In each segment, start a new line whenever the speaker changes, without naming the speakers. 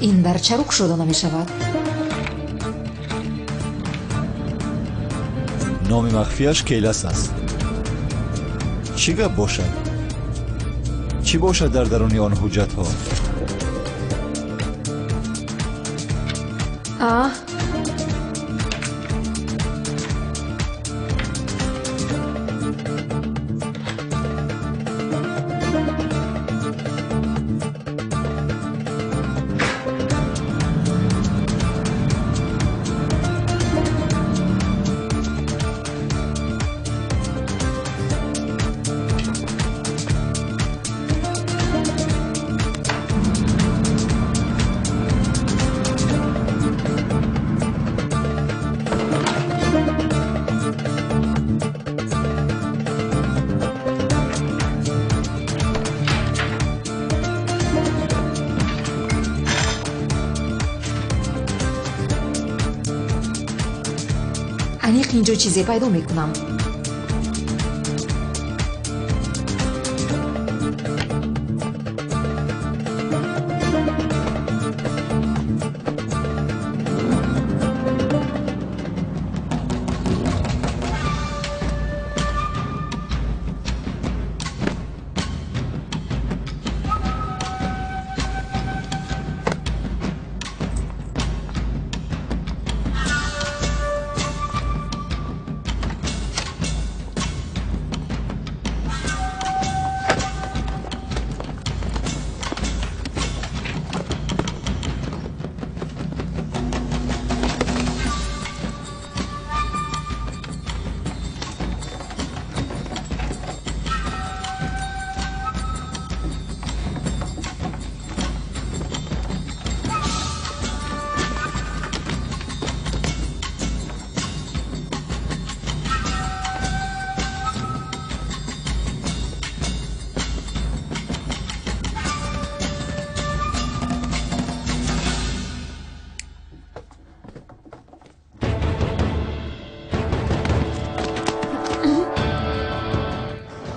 Ин дар чаро кушода намешавад?
Номи махфияш Келас аст. Чӣ гап бошад? Чӣ бошад дар даруни он ҳуҷҷатҳо?
А? Аниқ инҷо чизе пайдо мекунам.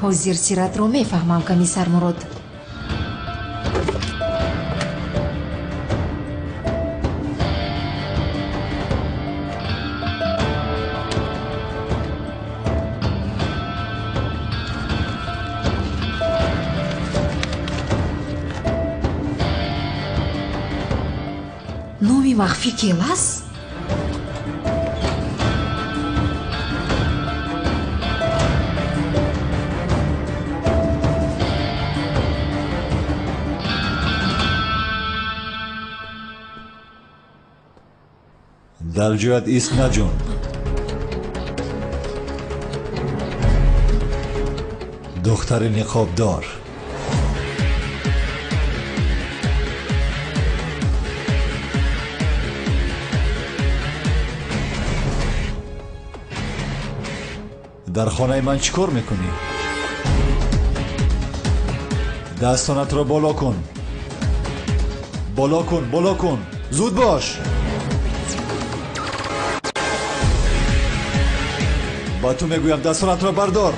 Ҳозир сиратро мефаҳмам, комиссар Мурод. Номи махфӣ Келас?
Дар ҷоят ист наҷун. Духтари ниқобдор. Дар хонаи ман чӣ кор мекунӣ? Дастонатро боло кун. Боло кун, боло кун. Зуд бош. Ба ту мегӯям, дастонатро бардор.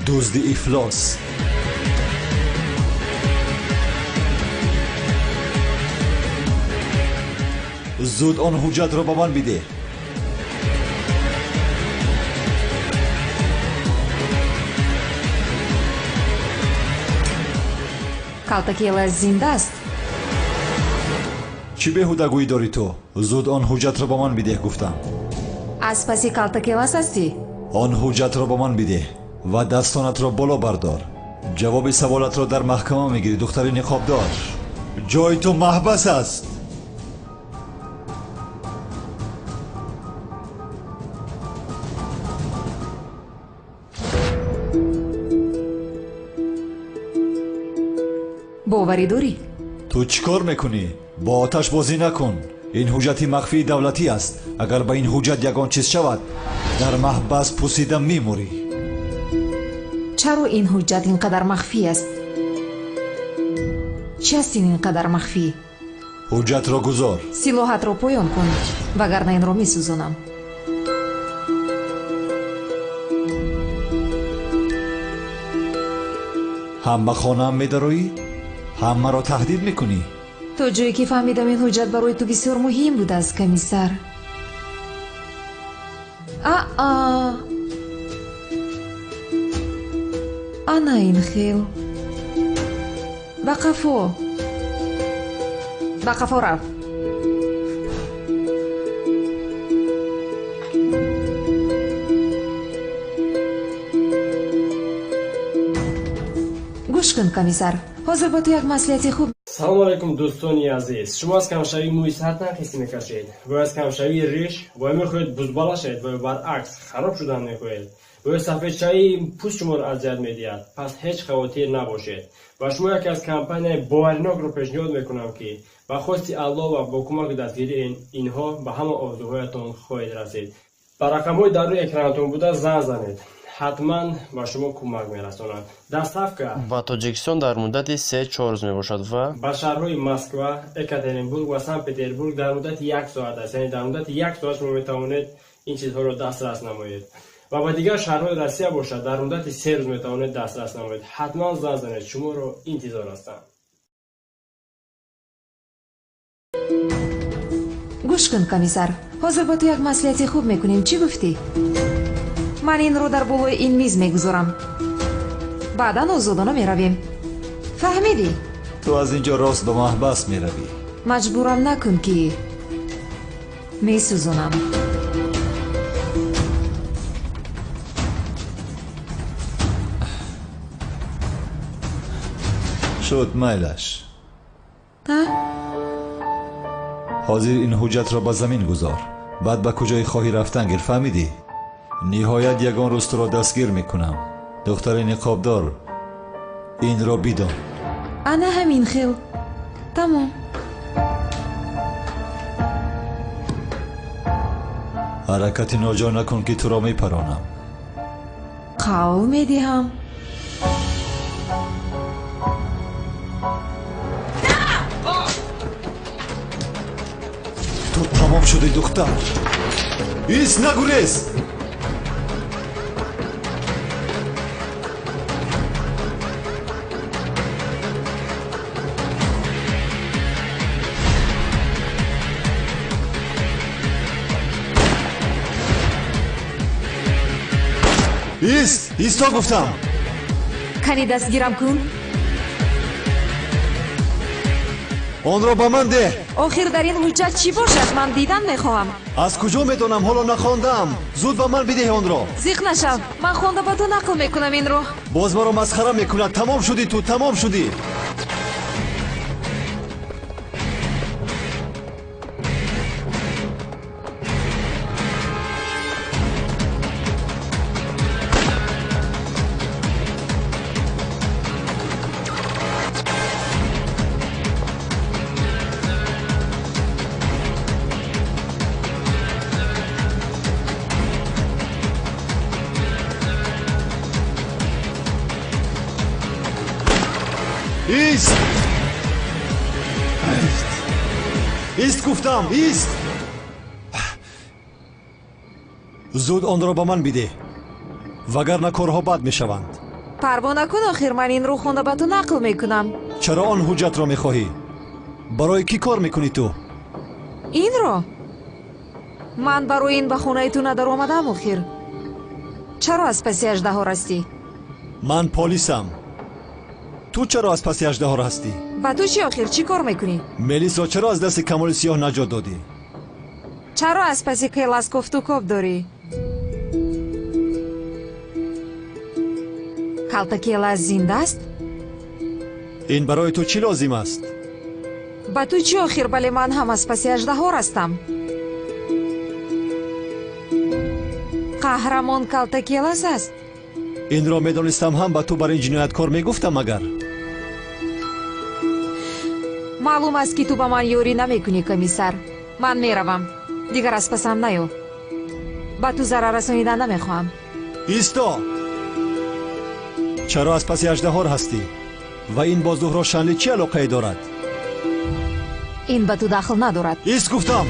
Дузди ифлос. Зуд он ҳуҷҷатро ба ман бидеҳ.
Калтакелас зинда аст.
Чӣ беҳудагӯӣ дорӣ ту? Зуд он ҳуҷҷатро ба ман бидеҳ, гуфтам.
Аз паси Калтакелас ҳастӣ?
Он ҳуҷҷатро ба ман бидеҳ ва дастонатро боло бардор. Ҷавоби саволатро дар маҳкама мегирӣ, духтари ниқобдор. Ҷои ту маҳбас аст.
Боварӣ дорӣ?
Ту чӣ кор мекунӣ? Бо оташ бозӣ накун. Ин ҳуҷҷати махфии давлатӣ аст. Агар ба ин ҳуҷҷат ягон чиз шавад, дар маҳбас пусида мемурӣ.
Чаро ин ҳуҷҷат ин қадар махфӣ аст? Чӣ аст ин қадар махфӣ?
Ҳуҷҷатро гузор.
Силоҳатро поён кун, вагарна инро месӯзонам.
Ҳам ба хонаам медароӣ, ҳам маро таҳдид мекунӣ.
То ҷое ки фаҳмидам, ин ҳуҷҷат барои ту бисёр муҳим будааст, комиссар. Аа, ана ин хел. Ба қафо, ба қафо рав. Гӯш кун, комиссар, ҳозир ба ту як маслиҳати хуб.
Салому алайкум, дӯстони азиз. Шумо аз камшавии мӯи сар танқисӣ мекашед ва аз камшавии риш, ва мехоҳед бузбала шавед, ва баръакс хароб шудан мехоҳед, ва сафедшавии пӯст шуморо азият медиҳад, пас ҳеҷ хавотир набошед. Ва шумо яке аз компанияи боваринокро пешниҳод мекунам, ки ба хости Аллоҳ ва бо кӯмаки дастгирии инҳо ба ҳама орзуҳоятон хоҳед расид. Ба рақамҳои дар рӯи экранатон буда занг занед, ҳатман ба шумо кӯмак мерасонанд. Доставка
ба Тоҷикистон дар муддати 3-4 рӯз мебошад ва
ба шаҳрҳои Москва, Екатеринбург ва Санкт Петербург дар муддати як соат аст. Яъне дар муддати як соат шумо метавонед ин чизҳоро дастрас намоед. Ва ба дигар шаҳрҳои Россия бошад, дар муддати 3 рӯз метавонед дастрас намоед. Ҳатман занг занед, шуморо интизор ҳастам.
Гӯш кун, комиссар, ҳозир ба ту як маслиҳати хуб мекунем. Чӣ гуфтӣ? Ман инро дар болои ин миз мегузорам, баъдан озодона меравем. Фаҳмидӣ?
Ту аз ин ҷо рост ба маҳбас меравӣ.
Маҷбурам накун, ки месӯзонам.
Шуд, майлаш. Ҳозир ин ҳуҷҷатро ба замин гузор, баъд ба куҷое хоҳӣ рафтан гир. Фаҳмидӣ? Ниҳоят ягон рӯз туро дастгир мекунам. Духтари ниқобдор, инро бидон.
Ана ҳамин хел. Тамом.
Ҳаракати ноҷо накун, ки туро мепаронам.
Қавл медиҳам.
Ту тамом шудӣ, духтар. Ист, нагурез! Ист, исто гуфтам.
Кани дастгирам кун.
Онро ба ман деҳ.
Охир дар ин ҳуҷҷат чӣ бошад? Ман дидан мехоҳам.
Аз куҷо медонам? Ҳоло нахондаам. Зуд ба ман бидеҳ онро.
Зиқ нашав, ман хонда ба ту нақл мекунам инро.
Боз маро масхара мекунад. Тамом шудӣ ту, тамом шудӣ. Ист! Ист гуфтам, ист! Зуд онро ба ман бидеҳ, вагарна корҳо бад мешаванд.
Парво накун, охир ман инро хонда ба ту нақл мекунам.
Чаро он ҳуҷҷатро мехоҳӣ? Барои кӣ кор мекунӣ ту?
Инро? Ман барои ин ба хонаи ту надаромадам охир. Чаро аз паси аждаҳор ҳастӣ?
Ман полисам. Ту чаро аз паси аждаҳор ҳастӣ?
Ба ту чӣ охир? Чӣ кор мекунӣ?
Мелисро чаро аз дасти Камоли Сиёҳ наҷот додӣ?
Чаро аз паси Келас кофтукоб дорӣ? Калта Келас зинда аст?
Ин барои ту чӣ лозим аст?
Ба ту чӣ охир? Бале, ман ҳам аз паси аждаҳор ҳастам. Қаҳрамон Калта Келас аст.
Инро медонистам ҳам ба ту бар ин ҷинояткор мегуфтам агар.
Маълум аст, ки ту ба ман ёрӣ намекунӣ, комиссар. Ман меравам. Дигар аз пасам наё. Ба ту зарар расонидан намехоҳам.
Исто! Чаро аз паси аждаҳор ҳастӣ? Ва ин бо Зуҳро Шанли чӣ алоқае дорад?
Ин ба ту дахл надорад.
Ист гуфтам!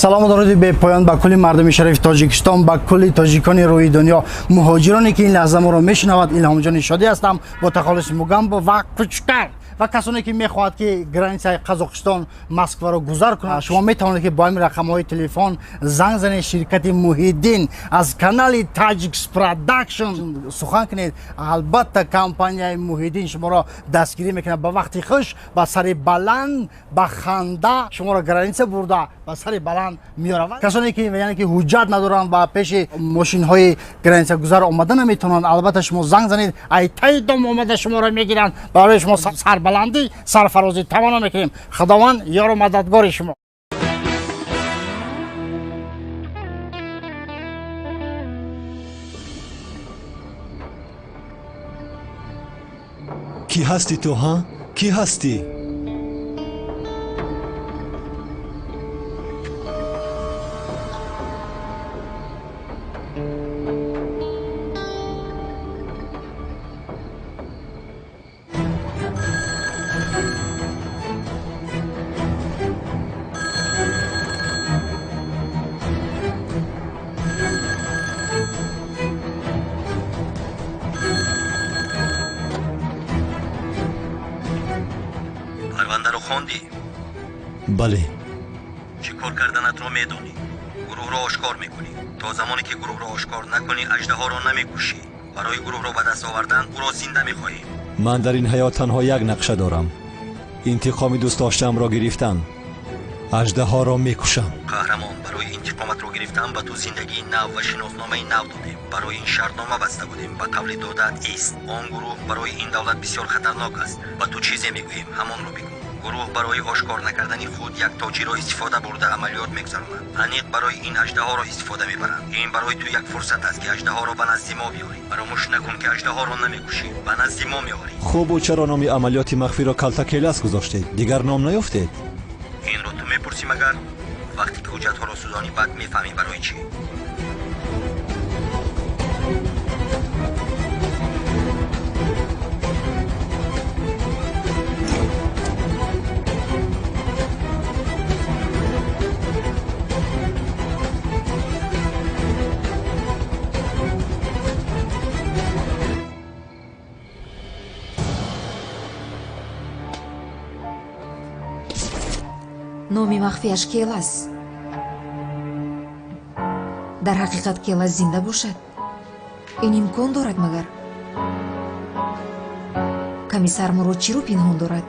Салому дуруди бепоён ба кулли мардуми шарифи Тоҷикистон, ба кулли тоҷикони рӯи дунё, муҳоҷироне ки ин лаҳза моро мешунавад. Илҳомҷони Шодӣ ҳастам бо тахаллуси Мугамбо ва Кучкар ва касоне ки мехоҳад ки границаи Қазоқистон Москваро гузар кунад, шумо метавонед ки бо ҳамин рақамҳои телефон занг занед. Ширкати Муҳиддин аз канали Таҷикс Продакшн сухан кунед. Албатта компанияи Муҳиддин шуморо дастгирӣ мекунад. Ба вақти хуш, ба сари баланд, ба ханда шуморо граница бурда ба сари баланд меоравад. Касоне ки яъне ки ҳуҷҷат надоранд ва пеши мошинҳои граница гузар омада наметавонанд, албатта шумо занг занед, ай таи дом омада шуморо мегиранд. Барои шумо сарбаландӣ, сарфарозӣ таманно мекунем. Худованд ёру мададгори шумо.
Кӣ ҳастӣ ту, ҳа? Кӣ ҳастӣ?
Парвандаро хондӣ?
Бале.
Чӣ кор карданатро медонӣ? Гурӯҳро ошкор мекунӣ. То замоне ки гурӯҳро ошкор накунӣ, аждаҳоро намекушӣ. Барои гурӯҳро ба даст овардан ӯро зинда мехоҳем.
Ман дар ин ҳаёт танҳо як нақша дорам. Интиқоми дӯст доштаамро гирифтан. Аждаҳоро мекушам.
Қаҳрамон, барои интиқоматро гирифтан ба ту зиндагии нав ва шиносномаи нав додем. Барои ин шартнома баста будем. Ба қавли додаат ист. Он гурӯҳ барои ин давлат бисёр хатарнок аст. Ба ту чизе мегӯем, ҳамонро бигӯ. Гурӯҳ барои ошкор накардани худ як тоҷиро истифода бурда амалиёт мегузаронад. Аниқ барои ин аждаҳоро истифода мебаранд. Ин барои ту як фурсат аст ки аждаҳоро ба назди мо биёрӣ. Фаромӯш накун ки аждаҳоро намекушӣ, ба назди мо меорӣ.
Хуб, чаро номи амалиёти махфиро Калтакелас гузоштед? Дигар ном наёфтед?
Инро ту мепурсӣ магар? Вақте ки ҳуҷҷатҳоро сӯзонӣ, баъд мефаҳмӣ барои чӣ.
Номи махфиаш Келас. Дар ҳақиқат Келас зинда бошад? Ин имкон дорад магар? Комиссар Мурод чиро пинҳон дорад?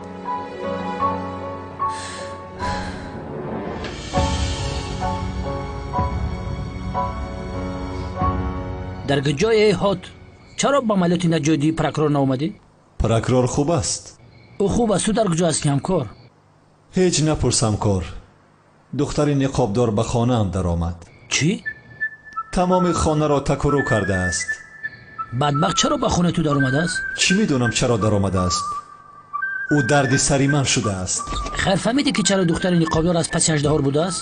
Дар куҷое ҳот? Чаро ба амалиёти наҷотии прокурор наомадӣ?
Прокурор хуб аст.
Ӯ хуб аст. Ту дар куҷо ҳастӣ, ҳамкор?
Ҳеҷ напурс, ҳамкор. Духтари ниқобдор ба хонаам даромад.
Чӣ?
Тамоми хонаро такурӯ кардааст.
Бадбахт чаро ба хонаи ту даромадааст?
Чӣ медонам чаро даромадааст? Ӯ дарди сари ман шудааст.
Хайр, фаҳмидӣ ки чаро духтари ниқобдор аз паси аждаҳор будааст?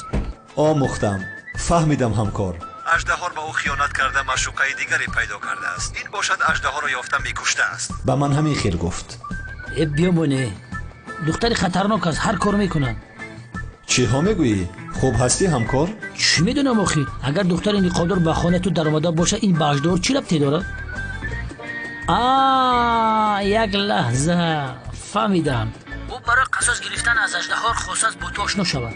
Омӯхтам, фаҳмидам, ҳамкор. Аждаҳор ба ӯ хиёнат карда маъшуқаи дигаре пайдо кардааст. Ин бошад аждаҳоро ёфта мекуштааст. Ба ман ҳамин хел гуфт.
Э, биёмоне, духтари хатарнок аст, ҳар кор мекунад.
Чиҳо мегӯӣ? Хуб ҳастӣ, ҳамкор?
Чӣ медонам охир? Агар духтари ниқобдор ба хонаи ту даромада бошад, ин ба аждаҳор чӣ рабте дорад? А, як лаҳза, фаҳмидам. Ӯ барои қасос гирифтан аз аждаҳор хостааст бо ту ошно шавад.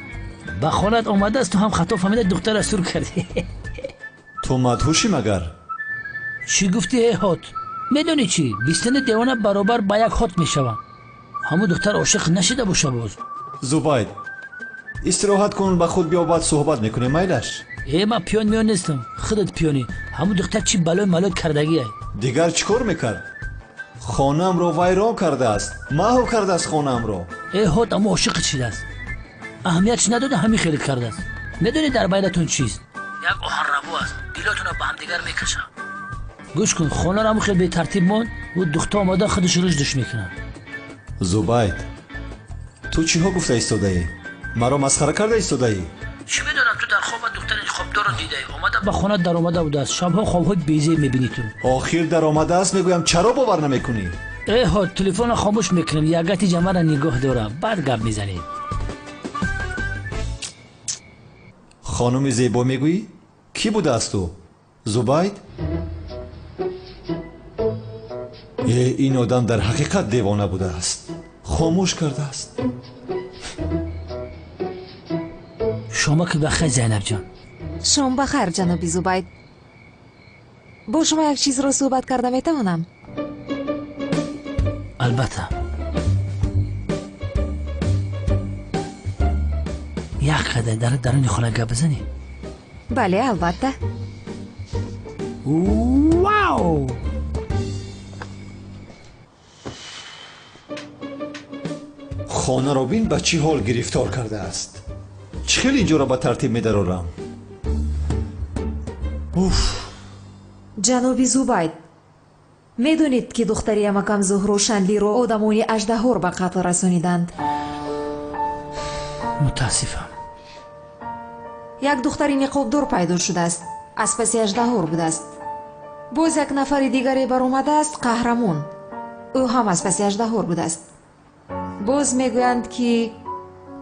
Ба хонаат омадааст, ту ҳам хато фаҳмида духтара сур кардӣ.
Ту мадҳушӣ магар?
Чӣ гуфтӣ, э ҳот? Медонӣ чӣ? Бистани девона баробар ба як ҳот мешавад. Ҳамун духтар ошиқ нашида боша боз.
Зубайд, истироҳат кун, ба худ биё, баъд суҳбат мекунем, майлаш?
Э, ман пиён миён нестам, худат пиёнӣ. Ҳамун духтар чӣ балои малой кардагиай?
Дигар чӣ кор мекард? Хонаамро вайрон кардааст, маҳв кардааст хонаамро.
Э ҳот, аммо ошиқат шидааст. Аҳамиятш надода ҳамин хеле кардааст. Медонӣ дар байнатон чист? Як оҳанрабо аст, дилотонро ба ҳамдигар мекашад. Гӯш кун, хонаро ҳамун хел бетартиб монд, ӯ духта омада худаш рушдш мекунад.
Зубайд, ту чиҳо гуфта истодаӣ? Маро масхара карда истодаӣ?
Чӣ медонам, ту дар хоба духтари хобдорро дидаӣ. Омада ба хона даромада будааст. Шабҳо хобҳои безеб мебинӣ ту.
Охир даромадааст, мегӯям, чаро бовар намекунӣ?
Э ҳот, телефонро хомӯш мекунем, ягати ҷамъаро нигоҳ дорам, баъд гап мезанем.
Хонуми зебо мегӯӣ? Кӣ будааст ӯ? Зубайд? Ин одам дар ҳақиқат девона будааст. Хомӯш кардааст.
Шома ки бахайр, Зайнабҷон.
Шом бахайр, ҷаноби Зубайд. Бо шумо як чизро суҳбат карда метавонам?
Албатта. Як қадар дар даруни хона гап бизанем?
Бале, албатта.
Вау!
Хонаро бин ба чӣ ҳол гирифтор кардааст. Чӣ хел инҷоро ба тартиб медарорам? Уф!
Ҷаноби Зубайд, медонед, ки духтари амакам Зуҳро Шанлиро одамони аждаҳор ба қатл расониданд?
Мутаассифам.
Як духтари ниқобдор пайдо шудааст, аз паси аждаҳор будааст. Боз як нафари дигаре баромадааст, қаҳрамон. Ӯ ҳам аз паси аждаҳор будааст. Боз мегӯянд, ки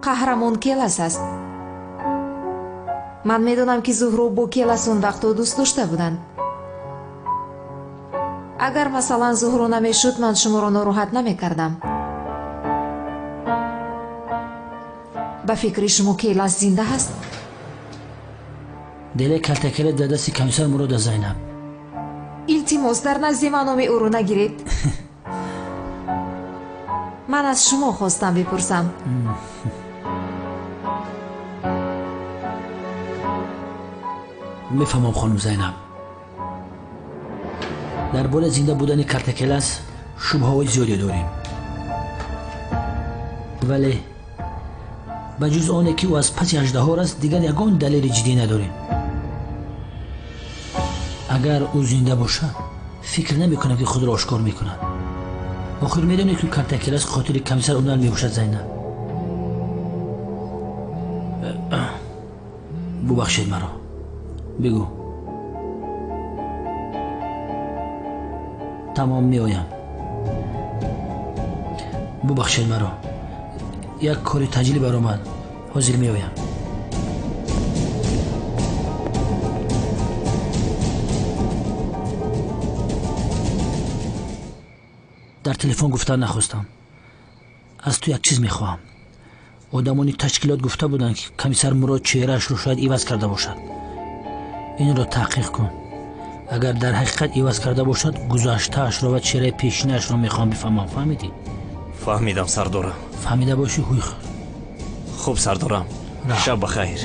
қаҳрамон Келас аст. Ман медонам, ки Зуҳро бо Келас он вақто дӯст дошта буданд. Агар масалан Зуҳро намешуд, ман шуморо нороҳат намекардам. Ба фикри шумо Келас зинда ҳаст?
Деле калтакеле дар дасти комиссар Мурод аст, Зайнаб.
Илтимос, дар назди ман номи ӯро нагиред. Ман аз шумо хостам бипурсам.
Мефаҳмам, хонум Зайнаб. Дар бораи зинда будани Картакелас шубҳаҳои зиёде дорем. Вале ба ҷуз оне ки ӯ аз паси аждаҳор аст, дигар ягон далели ҷиддӣ надорем. Агар ӯ зинда бошад, фикр намекунам, ки худро ошкор мекунад. Охир медонед, ки Картакелас хотири комиссар Унал мебошад, Зайнаб. Бубахшед маро. Бигӯ. Тамом, меоям. Бубахшед маро. Як кори таҷлӣ баромад. Ҳозир меоям. Дар телефон гуфтан нахостам. Аз ту як чиз мехоҳам. Одамони ташкилот гуфта буданд, ки комиссар Мурод чеҳраашро шояд иваз карда бошад. Инро таҳқиқ кун. Агар дар ҳақиқат иваз карда бошад, гузаштаашро ва чеҳраи пешинаашро мехоҳам бифаҳмам. Фаҳмидӣ?
Фаҳмидам, сардорам.
Фаҳмида бошӣ, ҳуй хӯр.
Хуб, сардорам. Шаб бахайр.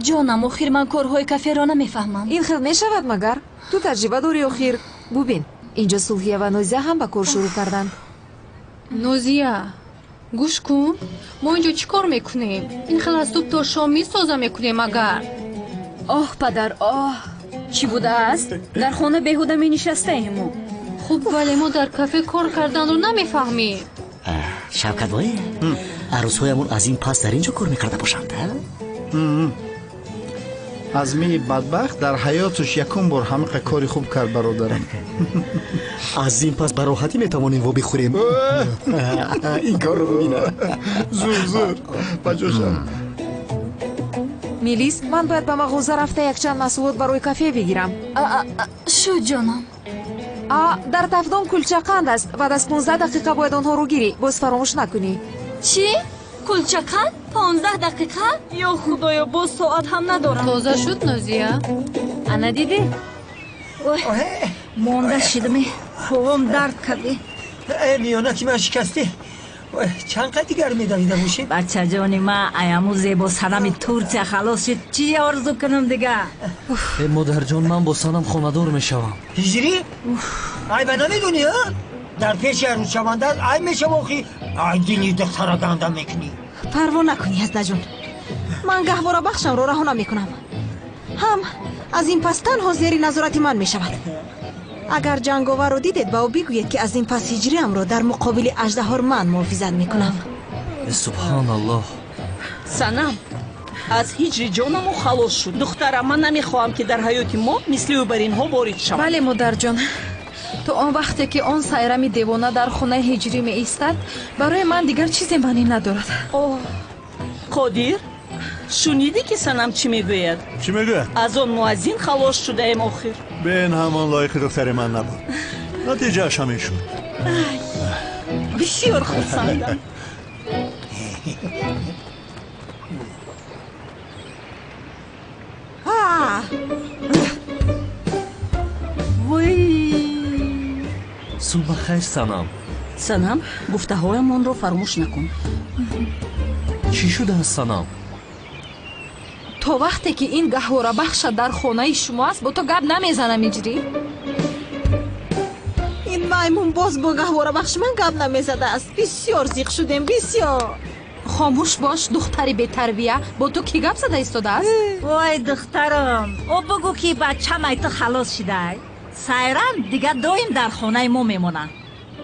Ҷонам, охир ман корҳои каферо намефаҳмам.
Ин хел мешавад магар? Ту таҷриба дорӣ охир. Бубин, инҷо Сулҳия ва Нозия ҳам ба кор шурӯъ карданд.
Нозия, гӯш кун, мо инҷо чӣ кор мекунем? Ин хел аз субҳ то шом миз тоза мекунем агар.
Оҳ, падар, оҳ, чӣ будааст? Дар хона беҳуда менишастаем мо.
Хуб, вале мо дар кафе кор карданро намефаҳмем.
Шавкатбой, арӯсҳоямон аз ин пас дар ин ҷо кор мекарда бошанд?
Азмии бадбахт дар ҳаёташ якум бор ҳамиқа кори хуб кард, бародарам.
Аз ин пас ба роҳатӣ метавонем во бихӯрем. Ин корро бибина.
Зур, зур, ба ҷошам.
Мелис, ман бояд ба мағоза рафта якчанд маҳсулот барои кафе бигирам.
Шуд, ҷонам.
Дар тафдон кулчақанд аст. Баъд аз 15 дақиқа бояд онҳоро гирӣ. Боз фаромӯш накунӣ.
Чӣ? Кулчақанд? 15 дақиқа? Ё худоё, боз соат ҳам надорам.
Тоза шуд, Нозия?
Ана дидӣ?
Монда шидаме, повом дард кардӣ.
Миёна ки ман шикастӣ. Чанд қад дигар медавида бошем?
Бачаҷони ман, аяму зебо санами Турсия халос шуд. Чӣ орзу кунам дига?
Э модарҷон, ман бо санам хонадор мешавам.
Ҳиҷрӣ? Айба намедонӣ, а? Дар пеши арӯсшаванда айб мешава охи. Ай дили духтара ганда мекунӣ.
Парво накунӣ, Яздаҷон. Ман гаҳвора бахшамро раҳо намекунам. Ҳам аз ин пас танҳо зери назорати ман мешавад. Агар ҷанговарро дидед, ба ӯ бигӯед, ки аз ин пас ҳиҷриамро дар муқобили аждаҳор ман муҳофизат мекунам.
Субҳоналлоҳ.
Санам, аз ҳиҷри ҷонамо халос шуд. Духтарам, ман намехоҳам, ки дар ҳаёти мо мисли ӯ бар инҳо ворид шавад.
Бале, модарҷон.
То он вақте ки он сайрами девона дар хонаи ҳиҷрӣ меистад, барои ман дигар чизе маънӣ надорад.
Оҳ, Қодир, шунидӣ ки Санам чӣ мегӯяд?
Чӣ мегӯяд?
Аз он муаззин халос шудаем охир.
Бен ҳамон лоиқи духтари ман набуд. Натиҷааш ҳамин шуд.
Бисёр хурсандам.
Субҳ бахайр, Санам.
Санам, гуфтаҳоямонро фаромӯш накун.
Чӣ шудааст, Санам?
То вақте ки ин гаҳворабахша дар хонаи шумо аст, бо ту гап намезанам, Иҷрӣ.
Ин маймун боз бо гаҳворабахши ман гап намезадааст. Бисёр зиқ шудем, бисёр.
Хомӯш бош, духтари бетарбия. Бо ту кӣ гап зада истодааст?
Вой, духтарам, ӯ бугӯ ки бачам ай ту халос шидай. Сайрам дигар доим дар хонаи мо мемонад.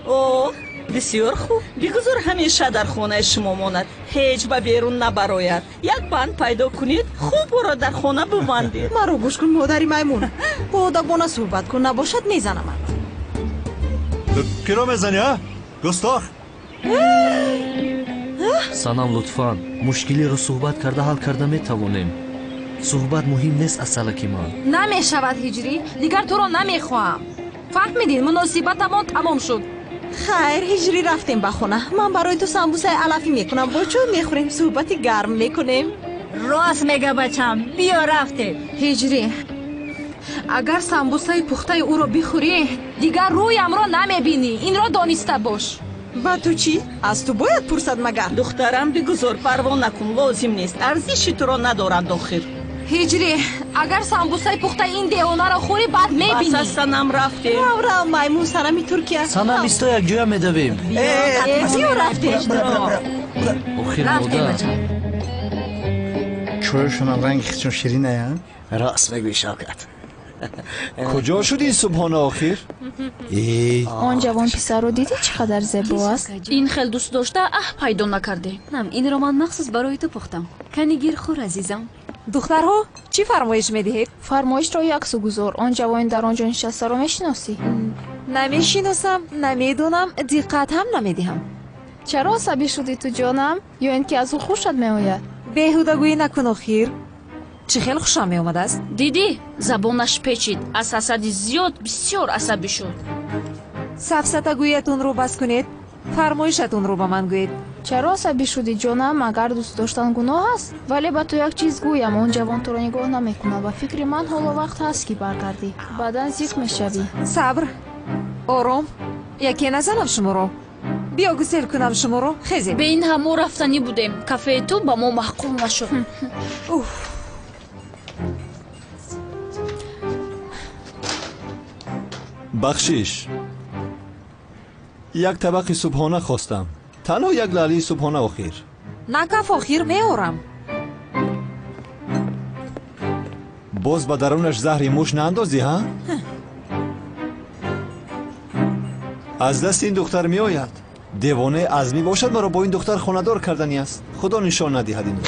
О, бисёр хуб. Бигузор ҳамеша дар хонаи шумо монад, ҳеҷ ба берун набарояд. Як банд пайдо кунед, хуб ӯро дар хона бибандед.
Маро гӯш кун, модари маймун. Бо одабона суҳбат кун, набошад мезанамат.
Киро мезанӣ, а? Густох?
Санам, лутфан, мушкилиро суҳбат карда ҳал карда метавонем. Суҳбат муҳим нест, асалаки ман.
Намешавад, Ҳиҷрӣ, дигар туро намехоҳам. Фаҳмидӣ, муносибатамон тамом шуд.
Хайр, Ҳиҷрӣ, рафтем ба хона. Ман барои ту самбусаи алафӣ мекунам, бо чой мехӯрем, суҳбати гарм мекунем.
Рост мега, бачам, биё рафтем.
Ҳиҷрӣ, агар самбусаи пухтаи ӯро бихӯрӣ, дигар рӯямро намебинӣ. Инро дониста бош.
Ба ту чӣ? Аз ту бояд пурсад магар?
Духтарам, бигузор, парво накун, лозим нест. Арзиши туро надоранд охир.
Ҳиҷрӣ, агар самбусаи пухтаи ин девонаро хӯрӣ, баъд мебинӣ.
Бас, Санам, рафтем.
Рав, рав, маймун, санами Туркия.
Санам, исто, якҷоя медавем.
Биё, рафтем.
Охир, модар.
Чойшонам ранги хичон шириная.
Рост мегӯӣ, Шавкат.
Куҷо шуд ин субҳона охир?
Он ҷавон писарро дидӣ, чӣ қадар зебо аст?
Ин хел дӯст дошта аҳ пайдо накардем. Инро ман махсус барои ту пухтам. Кани гир хӯр, азизам.
Духтарҳо, чӣ фармоиш медиҳед?
Фармоишро яксу гузор. Он ҷавони дар он ҷо нишастаро мешиносӣ?
Намешиносам, намедонам, диққат ҳам намедиҳам.
Чаро асабӣ шудӣ ту, ҷонам? Ё ин ки аз ӯ хушат меояд?
Беҳудагӯӣ накун охир. Чӣ хел хушам меомадааст?
Дидӣ, забонаш печид. Аз ҳасади зиёд бисёр асабӣ шуд.
Сафсатагӯиятонро бас кунед, фармоишатонро ба ман гӯед.
Чаро асабӣ шудӣ, ҷонам? Магар дӯст доштан гуноҳ аст? Вале ба ту як чиз гӯям, он ҷавон туро нигоҳ намекунад. Ба фикри ман ҳоло вақт ҳаст, ки баргардӣ. Баъдан зиқ мешавӣ.
Сабр, ором, яке назанам шуморо. Биё гусел кунам шуморо, хезед.
Бе ин ҳам мо рафтанӣ будем. Кафеи ту ба мо маъқул нашуд.
Уф.
Бахшиш, як табақи субҳона хостам. Танҳо як лаълии субҳона охир.
Накаф, охир, меорам.
Боз ба дарунаш заҳри муш наандозӣ, ҳа? Аз дасти ин духтар меояд. Девонаи азмӣ бошад, маро бо ин духтар хонадор кардани аст. Худо нишон надиҳад инро.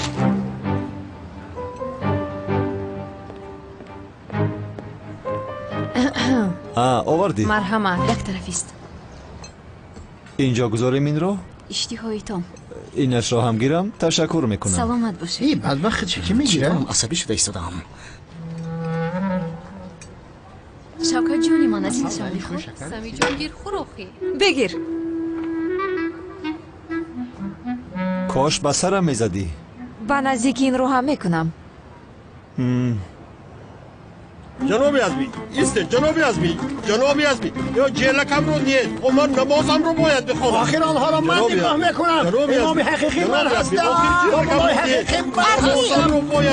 Овардӣ?
Марҳамат, як тарафист.
Инҷо гузорем инро?
Иштиҳоитон.
Инашро ҳам гирам, ташаккур мекунам.
Саломат бошед.
И бадбахт чӣ ки мегирам?
Асабӣ шуда истодаам.
Шавкат ҷони ман, аз ин шав бихӯр.
Самиҷон, гир хӯр охи.
Бигир.
Кош ба сарам мезадӣ.
Ба наздики инро ҳам мекунам.
Ҷаноби Азмӣ, истед, ҷаноби Азмӣ, ҷаноби Азмӣ, ё ҷелакамро ниед, о ман намозамро бояд бихонам.
Охир онҳоро ман нигоҳ мекунам. Имоми ҳақиқӣ ман ҳастам. Имоми ҳақиқӣ ман ҳастам.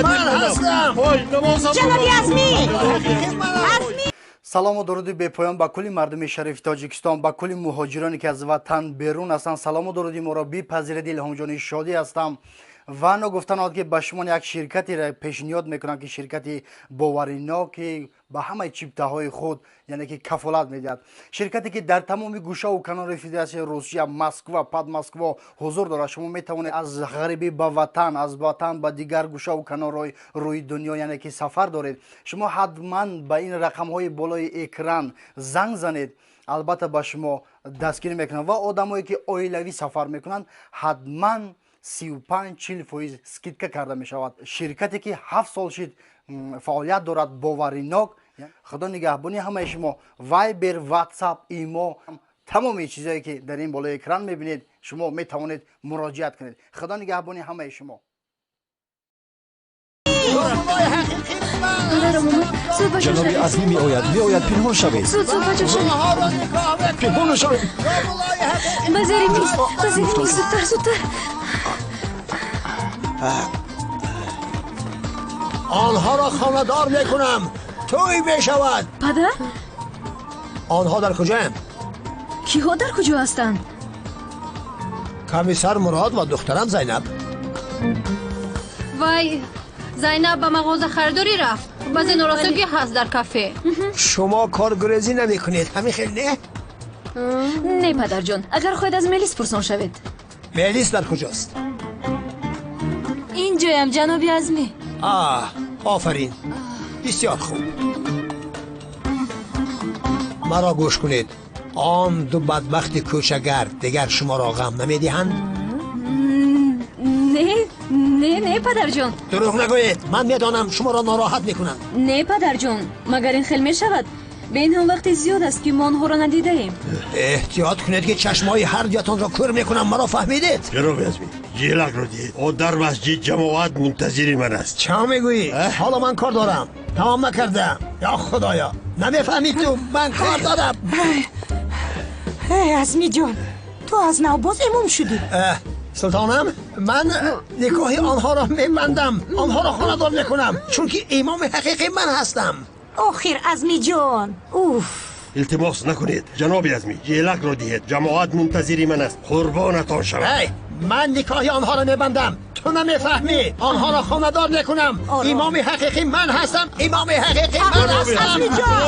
Ман ҳастам.
Ҷаноби Азмӣ! Азмӣ!
Салому дуруди бепоён ба кулли мардуми шарифи Тоҷикистон, ба кулли муҳоҷироне ки аз ватан берун ҳастанд. Салому дуруди моро бипазиред. Илҳомҷони Шодӣ ҳастам. Ва ногуфта наояд, ки ба шумо як ширкатеро пешниҳод мекунам, ки ширкати боваринок, ки ба ҳамаи чиптаҳои худ, яъне ки кафолат медиҳад. Ширкате ки дар тамоми гӯшаву канори Федератсияи Русия, Москва, Подмосква ҳузур дорад. Шумо метавонед аз ғарибӣ ба ватан, аз ватан ба дигар гӯшаву канорҳои рӯи дунё, яъне ки сафар доред. Шумо ҳатман ба ин рақамҳои болои экран занг занед. Албатта ба шумо дастгирӣ мекунанд ва одамое ки оилавӣ сафар мекунанд, ҳатман 35-40% скидка карда мешавад. Ширкате ки 7 сол шид фаъолият дорад, боваринок. Худо нигаҳбони ҳамаи шумо. Вайбер, Ватсап, Имо, тамоми чизое ки дар ин болои экран мебинед, шумо метавонед муроҷиат кунед. Худо нигаҳбони ҳамаи шумо.
Ҷаноби Азмӣ меояд, меояд, пинҳон шавед.
Зуд, зуд, баҷо шавед.
Пинҳон шавед.
Ба зери миз, ба зери миз, зудтар, зудтар.
Онҳоро хонадор мекунам. Тӯй мешавад.
Падар?
Онҳо дар куҷоянд?
Киҳо дар куҷо ҳастанд?
Комиссар Мурод ва духтарам Зайнаб.
Вай, Зайнаб ба мағоза харидорӣ рафт. Баъзе норасогӣ ҳаст дар кафе.
Шумо коргурезӣ намекунед, ҳамин хел не?
Не, падарҷон, агар хоҳед аз Мелис пурсон шавед.
Мелис дар куҷост?
Инҷоям, ҷаноби Азмӣ.
Аҳ, офарин. Бисёр хуб. Маро гӯш кунед. Он ду бадбахти кӯчагард дигар шуморо ғам намедиҳанд?
Не, не, не, падарҷон.
Дурӯғ нагӯед. Ман медонам шуморо нороҳат мекунанд.
Не, падарҷон, магар ин хел мешавад? Бе ин ҳам вақти зиёд аст ки мо онҳоро надидаем.
Эҳтиёт кунед ки чашмҳои ҳар дуятонро кӯр мекунам. Маро фаҳмидед?
Ҷаноби Азмӣ, ҷелакро диҳед. О дар масҷид ҷамоат мунтазири ман аст.
Ча мегӯӣ? Ҳоло ман кор дорам. Тамом накардаам. Ё Худоё, намефаҳмӣ ту? Ман кор дорам.
Азмиҷон, ту аз нав боз имом шудӣ.
Султонам, ман никоҳи онҳоро мебандам, онҳоро хонадор мекунам, чунки имоми ҳақиқӣ ман ҳастам.
Охир, Азмиҷон, уф.
Илтимос накунед, ҷаноби Азмӣ, ҷелакро диҳед. Ҷамоат мунтазири ман аст. Қурбонатон шавам.
Эй, ман никоҳи онҳоро мебандам. Ту намефаҳмӣ. Онҳоро хонадор мекунам. Имоми ҳақиқӣ ман ҳастам. Имоми ҳақиқӣ ман ҳастам.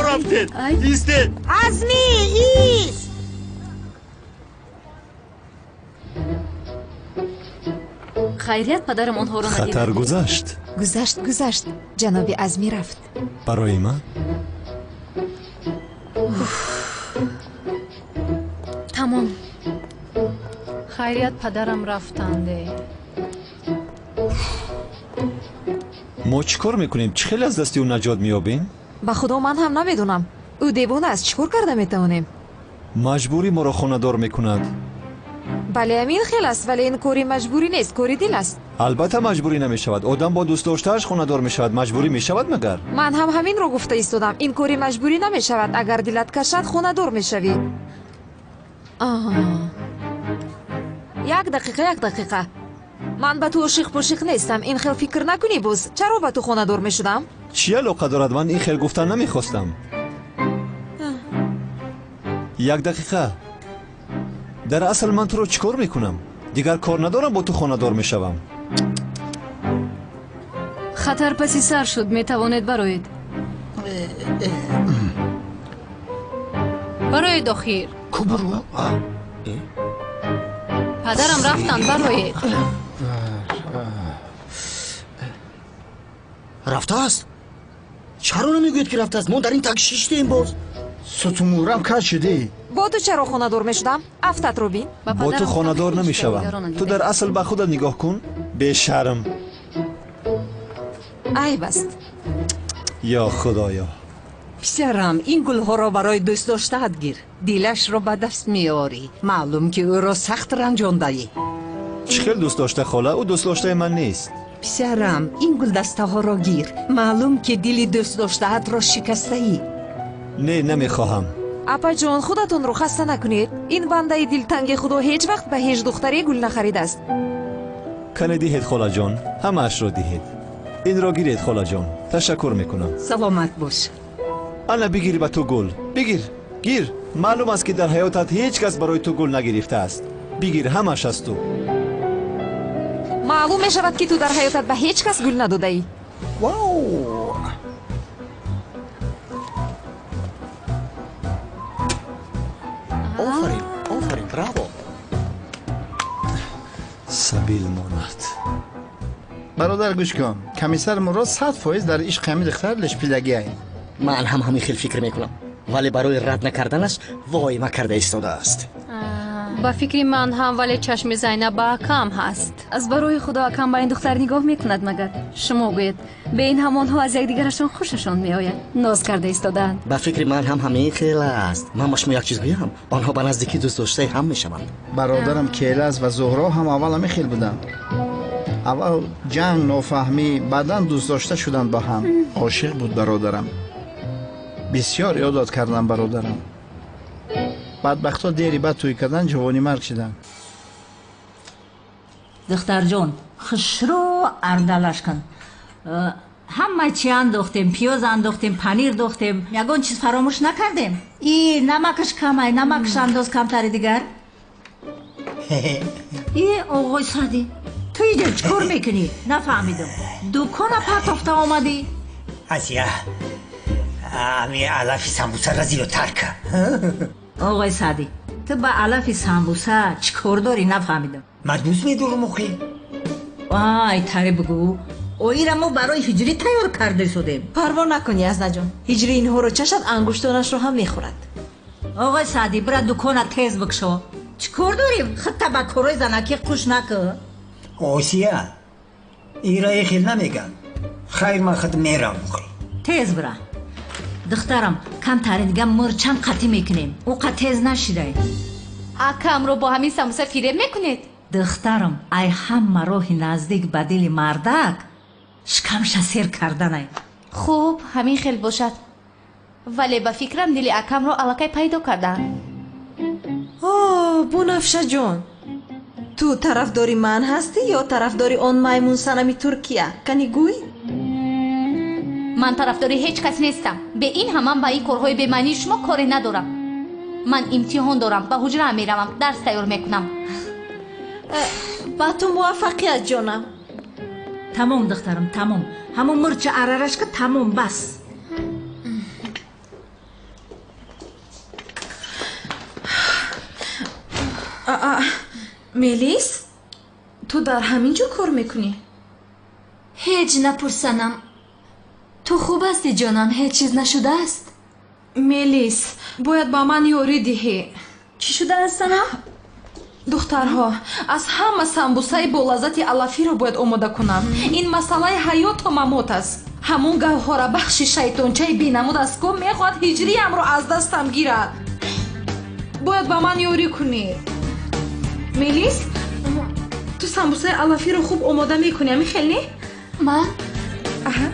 Рафтед, истед.
Азмӣ, ист.
Хайрият, падарам онҳоро надид.
Хатар гузашт.
Гузашт, гузашт. Ҷаноби Азмӣ рафт.
Барои ман?
Тамом.
Хайрият, падарам рафтанде.
Мо чӣ кор мекунем? Чӣ хеле аз дасти ӯ наҷот меёбем?
Ба худо ман ҳам намедонам. Ӯ девона аст. Чӣ кор карда метавонем?
Маҷбурӣ моро хонадор мекунад.
Бале, ҳамин хел аст, вале ин кори маҷбурӣ нест, кори дил аст.
Албатта маҷбурӣ намешавад. Одам бо дӯстдоштааш хонадор мешавад. Маҷбурӣ мешавад магар?
Ман ҳам ҳаминро гуфта истодам. Ин кори маҷбурӣ намешавад. Агар дилат кашад, хонадор мешавӣ. Як дақиқа, як дақиқа. Ман ба ту ошиқ-пошиқ нестам. Ин хел фикр накунӣ боз. Чаро ба ту хонадор мешудам?
Чӣ алоқа дорад? Ман ин хел гуфтан намехостам. Як дақиқа. Дар асл ман туро чӣ кор мекунам? Дигар кор надорам, бо ту хонадор мешавам.
Хатар паси сар шуд, метавонед бароед.
Бароед охир. Падарам рафтанд, бароед.
Рафтааст? Чаро намегӯед ки рафтааст? Мо дар ин так шиштем боз.
Сутумурам кар шудӣ.
Бо ту чаро хонадор мешудам? Афтатро бин.
Бо ту хонадор намешавам. Ту дар асл ба худат нигоҳ кун. Бешарм.
Айб аст.
Ё Худоё.
Писарам, ин гулҳоро барои дӯстдоштаат гир. Дилашро ба даст меорӣ. Маълум ки ӯро сахт ранҷондаӣ.
Чӣ хел дӯст дошта, хола? Ӯ дӯстдоштаи ман нест.
Писарам, ин гулдастаҳоро гир. Маълум ки дили дӯстдоштаатро шикастаӣ.
Не, намехоҳам.
Апаҷон, худатонро хаста накунед. Ин бандаи дилтанги худо ҳеҷ вақт ба ҳеҷ духтаре гул нахаридааст.
Кане диҳед, холаҷон, ҳамаашро диҳед. Инро гиред, холаҷон. Ташаккур мекунам.
Саломат бош.
Ана бигир ба ту гул. Бигир, гир. Маълум аст ки дар ҳаётат ҳеҷ кас барои ту гул нагирифтааст. Бигир, ҳамааш аз ту.
Маълум мешавад ки ту дар ҳаётат ба ҳеҷ кас гул надодаӣ.
Вау!
Офарин, офарин, браво!
Сабил монад.
Бародар, гӯш кун. Комиссар Мурод 100% дар ишқи ҳамин духтар лешпидагиай.
Ман ҳам ҳамин хел фикр мекунам. Вале барои рад накарданаш воҳима карда истодааст.
Ба фикри ман ҳам, вале чашми Зайнаб ба акам ҳаст.
Аз барои худо акам ба ин духтар нигоҳ мекунад магар? Шумо гӯед, бе ин ҳамонҳо аз якдигарашон хушашон меояд, ноз карда истодаанд.
Ба фикри ман ҳам ҳамин хел аст. Ман ба шумо як чиз гӯям, онҳо ба наздикӣ дӯстдоштаи ҳам мешаванд.
Бародарам Келаз ва Зуҳро ҳам аввал ҳамин хел буданд. Аввал ҷанг, нофаҳмӣ, баъдан дӯстдошта шуданд ба ҳам. Ошиқ буд бародарам. Бисёр ёдод кардам бародарам. Бадбахтҳо дери бад тӯй кардан, ҷавони марг шиданд.
Духтарҷон, хушрӯ ардалаш кун. Ҳама чи андохтем, пиёз андохтем, панир дохтем, ягон чиз фаромӯш накардем. И намакаш камай, намакаш андоз камтари дигар. И оғои Саъдӣ, ту иҷо чӣ кор мекунӣ? Нафаҳмидам. Дукона партофта омадӣ?
Асия, ами алафи самбусаро зиёдтар кар.
Оғои Саъдӣ, ту ба алафи самбуса чӣ кор дорӣ? Нафаҳмидам.
Ман дӯст медорам охи.
Ай, таре бигӯ. Оира мо барои ҳиҷрӣ тайёр карда истодем.
Парво накун, Язнаҷон. Ҳиҷрӣ инҳоро чашад, ангуштонашро ҳам мехӯрад.
Оғои Саъдӣ, бира дукона тез бикшо. Чӣ кор дорӣ? Худта ба корҳои занакӣ қуш накун.
Осия, ира хел намеган. Хайр, ман худ мерам охи.
Тез бира. Духтарам, камтари дига мурчам қатӣ мекунем. Ӯ қа тез нашидай.
Акамро бо ҳамин самбуса фиреб мекунед?
Духтарам, ай ҳама роҳи наздик ба дили мардак шикамша сер карданай.
Хуб, ҳамин хел бошад. Вале ба фикрам дили акамро аллакай пайдо кардаам.
О, Бунафшаҷон, ту тарафдори ман ҳастӣ ё тарафдори он маймунсанами Туркия? Кани гӯй?
Ман тарафдори ҳеҷ кас нестам. Бе ин ҳам ман ба ин корҳои бемаънии шумо коре надорам. Ман имтиҳон дорам, ба ҳуҷраам меравам, дарс тайёр мекунам.
Ба ту муваффақият, ҷонам.
Тамом, духтарам, тамом. Ҳамон мурча арарашка тамом, бас.
Мелис, ту дар ҳамин ҷо кор мекунӣ?
Ҳеҷ напурсанам. Ту хуб ҳастӣ, ҷонам? Ҳеҷ чиз нашудааст?
Мелис, бояд ба ман ёрӣ диҳӣ.
Чӣ шудааст, санам?
Духтарҳо, аз ҳама самбусаи болаззати алафиро бояд омода кунам. Ин масъалаи ҳаёту мамот аст. Ҳамон гавҳорабахши шайтончаи бенамуд аст, ку мехоҳад ҳиҷриямро аз дастам гирад. Бояд ба ман ёрӣ кунӣ. Мелис, ту самбусаи алафиро хуб омода мекунӣ, ами хел не?
Ман?
Аҳа.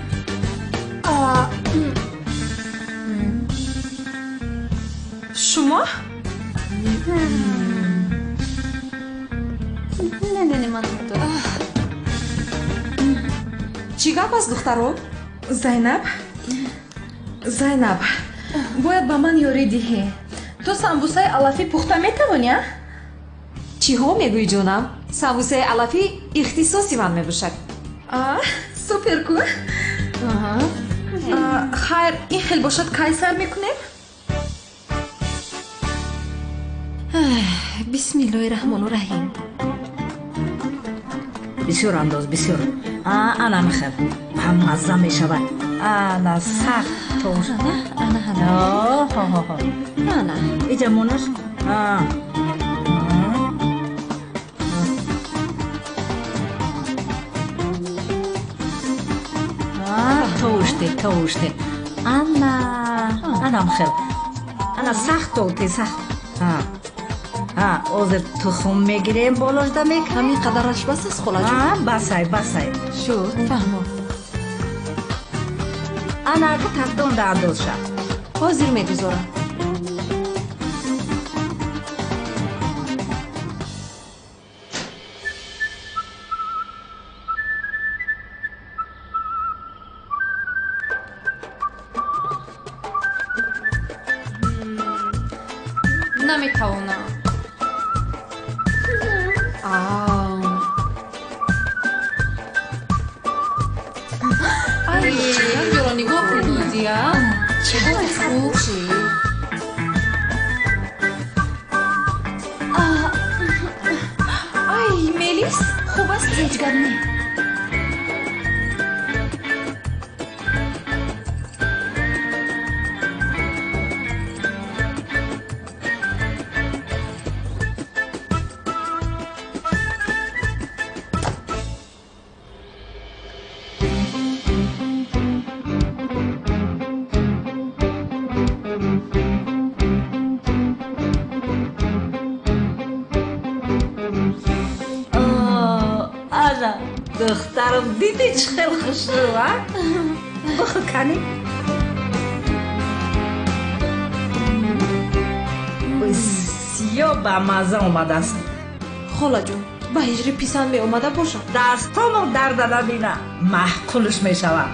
Шумо?
Не, не, не, ман надорам.
Чӣ гап аст, духтаро? Зайнаб? Зайнаб, бояд ба ман ёрӣ диҳӣ. Ту самбусаи алафӣ пухта метавонӣ, а?
Чиҳо мегӯӣ, ҷонам? Самбусаи алафӣ ихтисоси ман мебошад.
А, супер ку? Хайр, ин хел бошад, кай сар мекунем?
Бисмиллоҳи раҳмону раҳим.
Бисёр андоз, бисёр. Ана михел. Ҳам мазза мешавад. Ана сахт тош.
Ана, ана. Ана.
Иҷа монаш. Товуште, товуште. Ана, ана михел. Ана сахт толте, сахт. Ҳозир тухм мегирем, болошда мекунем.
Ҳамин қадараш бас аст, холаҷон?
Басай, басай.
Шуд, фаҳмо.
Ана ака тафдонда андозша.
Ҳозир мегузорам.
Наметавонам. Ай, якҷоро нигоҳ кун, Нозия. Чӣ хуб.
Ай, Мелис, хуб аст?
Ҳеҷ гап не.
Духтарам, дидӣ чӣ хел хушрӯ, а? Бихӯр кани. Бисёр бамазза омадааст.
Холаҷон, ба ҳиҷрӣ писанд меомада бошад.
Дастонам дарда набина, маъқулш мешавад.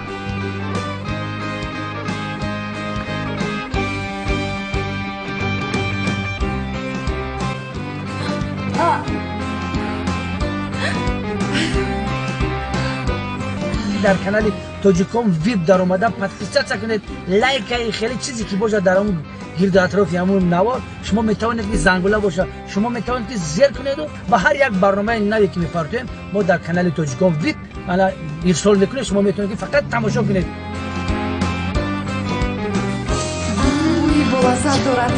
Дар канали Тоҷикон ВИП даромада подписаться кунед, лайкаи хеле чизе ки бошад дар он гирду атрофи ҳамун навор, шумо метавонед ки зангула бошад, шумо метавонед ки зер кунеду ба ҳар як барномаи наве ки мепартоем мо дар канали Тоҷикон ВИП ана ирсол мекунем, шумо метавонед ки фақат тамошо кунед.
Бӯи болаззат дорад.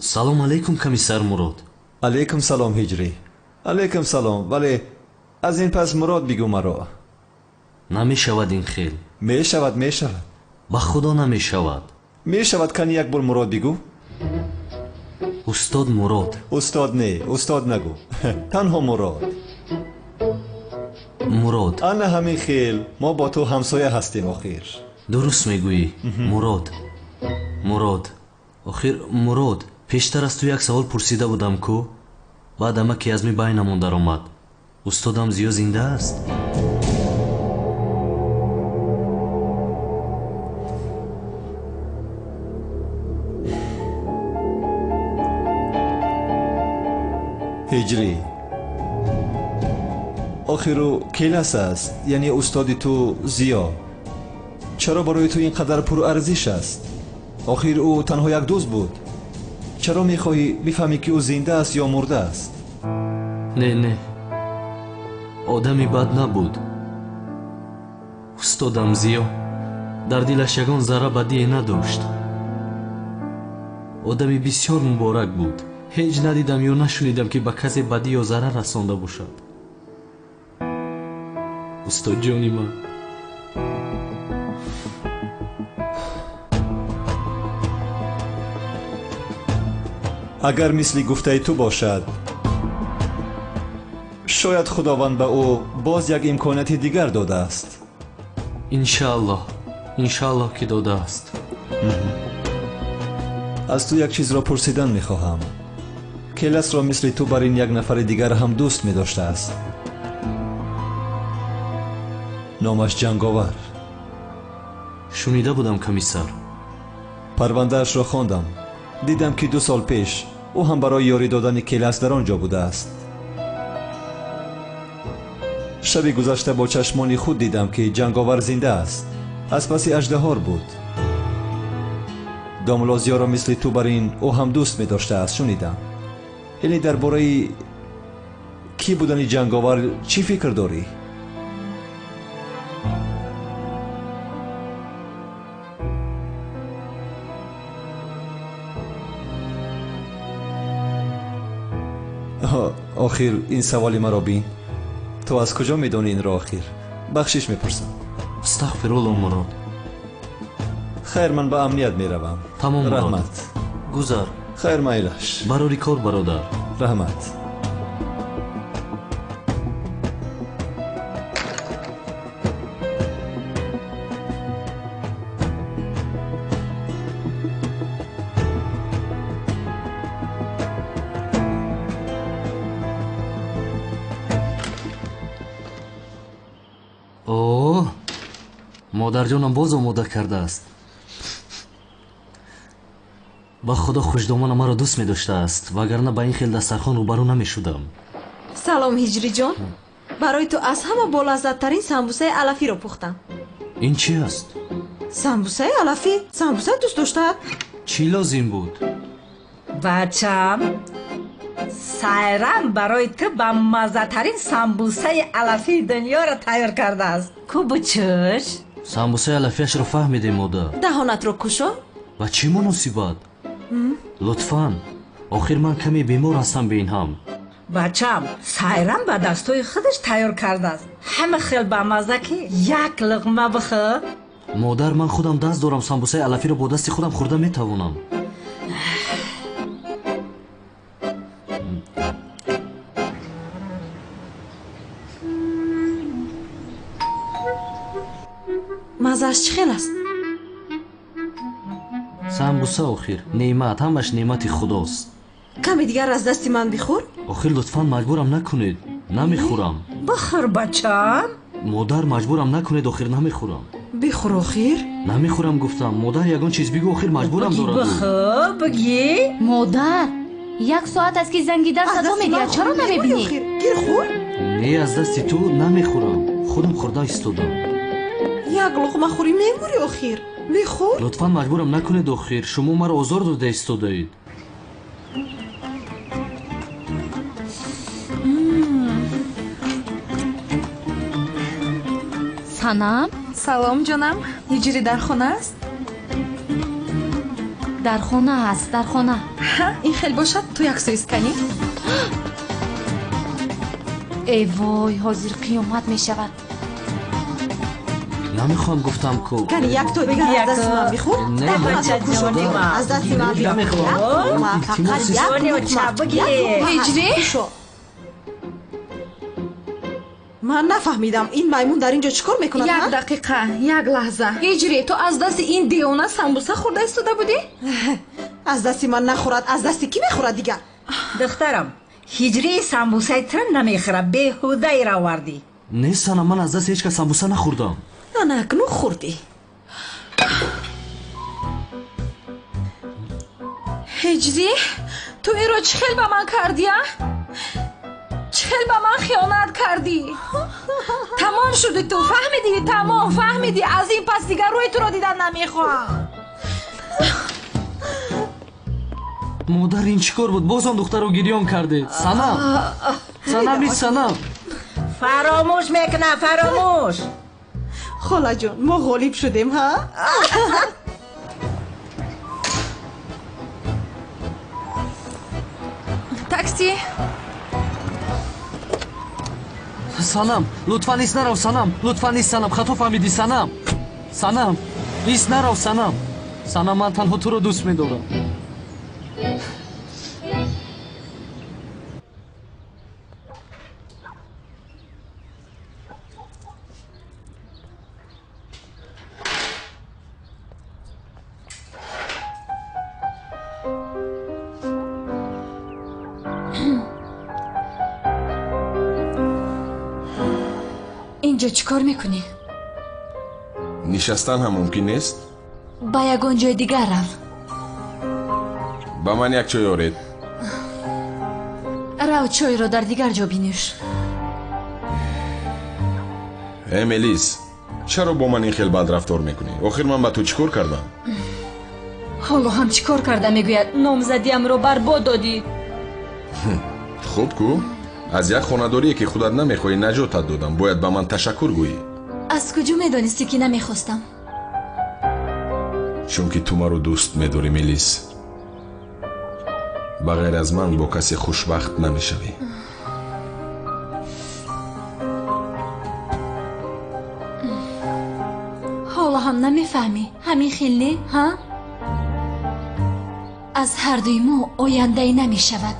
Салом алейкум, комиссар Мурод.
Алейкум салом, Ҳиҷрӣ. Алейкум салом, вале аз ин пас Мурод бигӯ маро.
Намешавад ин хел.
Мешавад, мешавад.
Ба худо намешавад.
Мешавад, кани як бор Мурод бигӯ.
Устод Мурод.
Устод не, устод нагӯ. Танҳо Мурод.
Мурод.
Ана ҳамин хел, мо бо ту ҳамсоя ҳастем охир.
Дуруст мегӯӣ, Мурод. Мурод. Охир Мурод, пештар аз ту як савол пурсида будам ку, баъд амаки аз ми байнамон даромад. Устодам Зиё зинда аст?
Ҳиҷрӣ, охир ӯ келас аст, яъне устоди ту Зиё. Чаро барои ту ин қадар пурарзиш аст? Охир ӯ танҳо як дӯст буд. Чаро мехоҳӣ бифаҳмӣ ки ӯ зинда аст ё мурда аст?
Не, не, одами бад набуд. Устодам Зиё дар дилаш ягон зарра бадие надошт. Одами бисёр муборак буд. Ҳеҷ надидам ё нашунидам ки ба касе бадӣ ё зарар расонда бошад. Устодҷони ман.
Агар мисли гуфтаи ту бошад, шояд Худованд ба ӯ боз як имконияти дигар додааст.
Иншааллоҳ, иншааллоҳ ки додааст.
Аз ту як чизро пурсидан мехоҳам. Келасро мисли ту бар ин як нафари дигар ҳам дӯст медоштааст. Номаш Ҷанговар.
Шунида будам, комиссар.
Парвандаашро хондам. Дидам ки 2 сол пеш ӯ ҳам барои ёрӣ додани Келас дар он ҷо будааст. Шаби гузашта бо чашмони худ дидам ки Ҷанговар зинда аст. Аз паси аждаҳор буд. Домло Зиёро мисли ту бар ин ӯ ҳам дӯст медоштааст, шунидам. Яъне дар бораи кӣ будани Ҷанговар чӣ фикр дорӣ? Охир ин саволи маро бин. Ту аз куҷо медонӣ инро охир? Бахшиш мепурсам.
Астағфирулло, Мурод.
Хайр, ман ба амният меравам.
Тамом, Мурод.
Раҳмат.
Гузар.
Хайр, майлаш.
Барори кор, бародар.
Раҳмат.
О, модарҷонам боз омода кардааст. Ба худо хушдомана маро дӯст медоштааст, вагарна ба ин хел дастархон рӯбарӯ намешудам.
Салом, Ҳиҷриҷон. Барои ту аз ҳама болаззаттарин самбусаи алафиро пухтам.
Ин чи аст?
Самбусаи алафӣ. Самбуса дӯст доштаат?
Чӣ лозим буд?
Бачам, Сайран барои ту бамаззатарин самбусаи алафии дунёро тайёр кардааст. Ку бучӯш?
Самбусаи алафиашро фаҳмидем, модар.
Даҳонатро кушо.
Ба чӣ муносибат? Лутфан, охир ман каме бемор ҳастам бе ин ҳам.
Бачам, Сайран ба дастҳои худаш тайёр кардааст. Ҳама хел бамазза ки як луқма бихӯр.
Модар, ман худам даст дорам, самбусаи алафиро бо дасти худам хӯрда метавонам.
Мазааш чӣ хел аст?
Самбуса охир неъмат, ҳамаш неъмати худост.
Каме дигар аз дасти ман бихӯр.
Охир лутфан маҷбурам накунед, намехӯрам.
Бихӯр бачаам.
Модар маҷбурам накунед, охир намехӯрам.
Бихӯр охир.
Намехӯрам гуфтам. Модар ягон чиз бигӯ, охир маҷбурам дорад.
Бихӯр, бигӣ.
Модар, як соат аст ки занги дар садо медиҳад, чаро намебинӣ?
Гир хӯр.
Не, аз дасти ту намехӯрам. Худам хӯрда истодам.
Як луқма хӯрӣ мемурӣ охир. Бихӯр.
Лутфан маҷбурам накунед охир. Шумо маро озор дода истодаед.
Санам?
Салом ҷонам. Ҳиҷрӣ дар хона аст?
Дар хона аст, дар хона.
Ҳа, ин хел бошад, ту як сӯист канӣ.
Эй вой, ҳозир қиёмат мешавад.
Намехоҳам гуфтам ку.
Кани як то дигар аз дасти ман бихӯр. Аз дасти ман бихӯр. Фақат як луқма.
Ҳиҷрӣ?
Ман нафаҳмидам ин маймун дар ин ҷо чӣ кор мекунад?
Як дақиқа, як лаҳза. Ҳиҷрӣ, ту аз дасти ин девона самбуса хӯрда истода будӣ?
Аз дасти ман нахӯрад, аз дасти кӣ мехӯрад дигар?
Духтарам, ҳиҷрӣ самбусаи тира намехӯрад, беҳудаеро овардӣ.
Не Санам, ман аз дасти ҳеҷ кас самбуса нахӯрдам.
Ана акнун хӯрдӣ.
Ҳиҷрӣ, ту инро чӣ хел ба ман кардӣ, а? Чӣ хел ба ман хиёнат кардӣ? Тамом шуди ту, фаҳмидӣ? Тамом, фаҳмидӣ? Аз ин пас дигар рӯи туро дидан намехоҳам.
Модар, ин чӣ кор буд? Боз он духтарро гирён кардед. Санам, Санам, ин Санам.
Фаромӯш мекунам, фаромӯш.
Холаҷон, мо ғолиб шудем, ҳа?
Такси.
Санам, лутфан ис нарав, Санам, лутфан ис, Санам, хато фаҳмидӣ, Санам. Санам, ис нарав, Санам. Санам, ман танҳо туро дӯст медорам.
Инҷо чӣ кор мекунӣ?
Нишастан ҳам мумкин нест?
Ба ягон ҷои дигар рав.
Ба ман як чой оред.
Рав чойро дар дигар ҷо бинӯш.
Э Мелис, чаро бо ман ин хел бад рафтор мекунӣ? Охир ман ба ту чӣ кор кардам?
Ҳоло ҳам чӣ кор карда мегӯяд? Номзадиамро барбод додӣ.
Хуб ку? Аз як хонадорие ки худат намехоҳӣ наҷотат додам. Бояд ба ман ташаккур гӯӣ.
Аз куҷо медонистӣ ки намехостам?
Чунки ту маро дӯст медорӣ, Мелис. Ба ғайр аз ман бо касе хушбахт намешавӣ.
Ҳоло ҳам намефаҳмӣ. Ҳамин хел не, ҳа? Аз ҳардуи мо ояндае намешавад.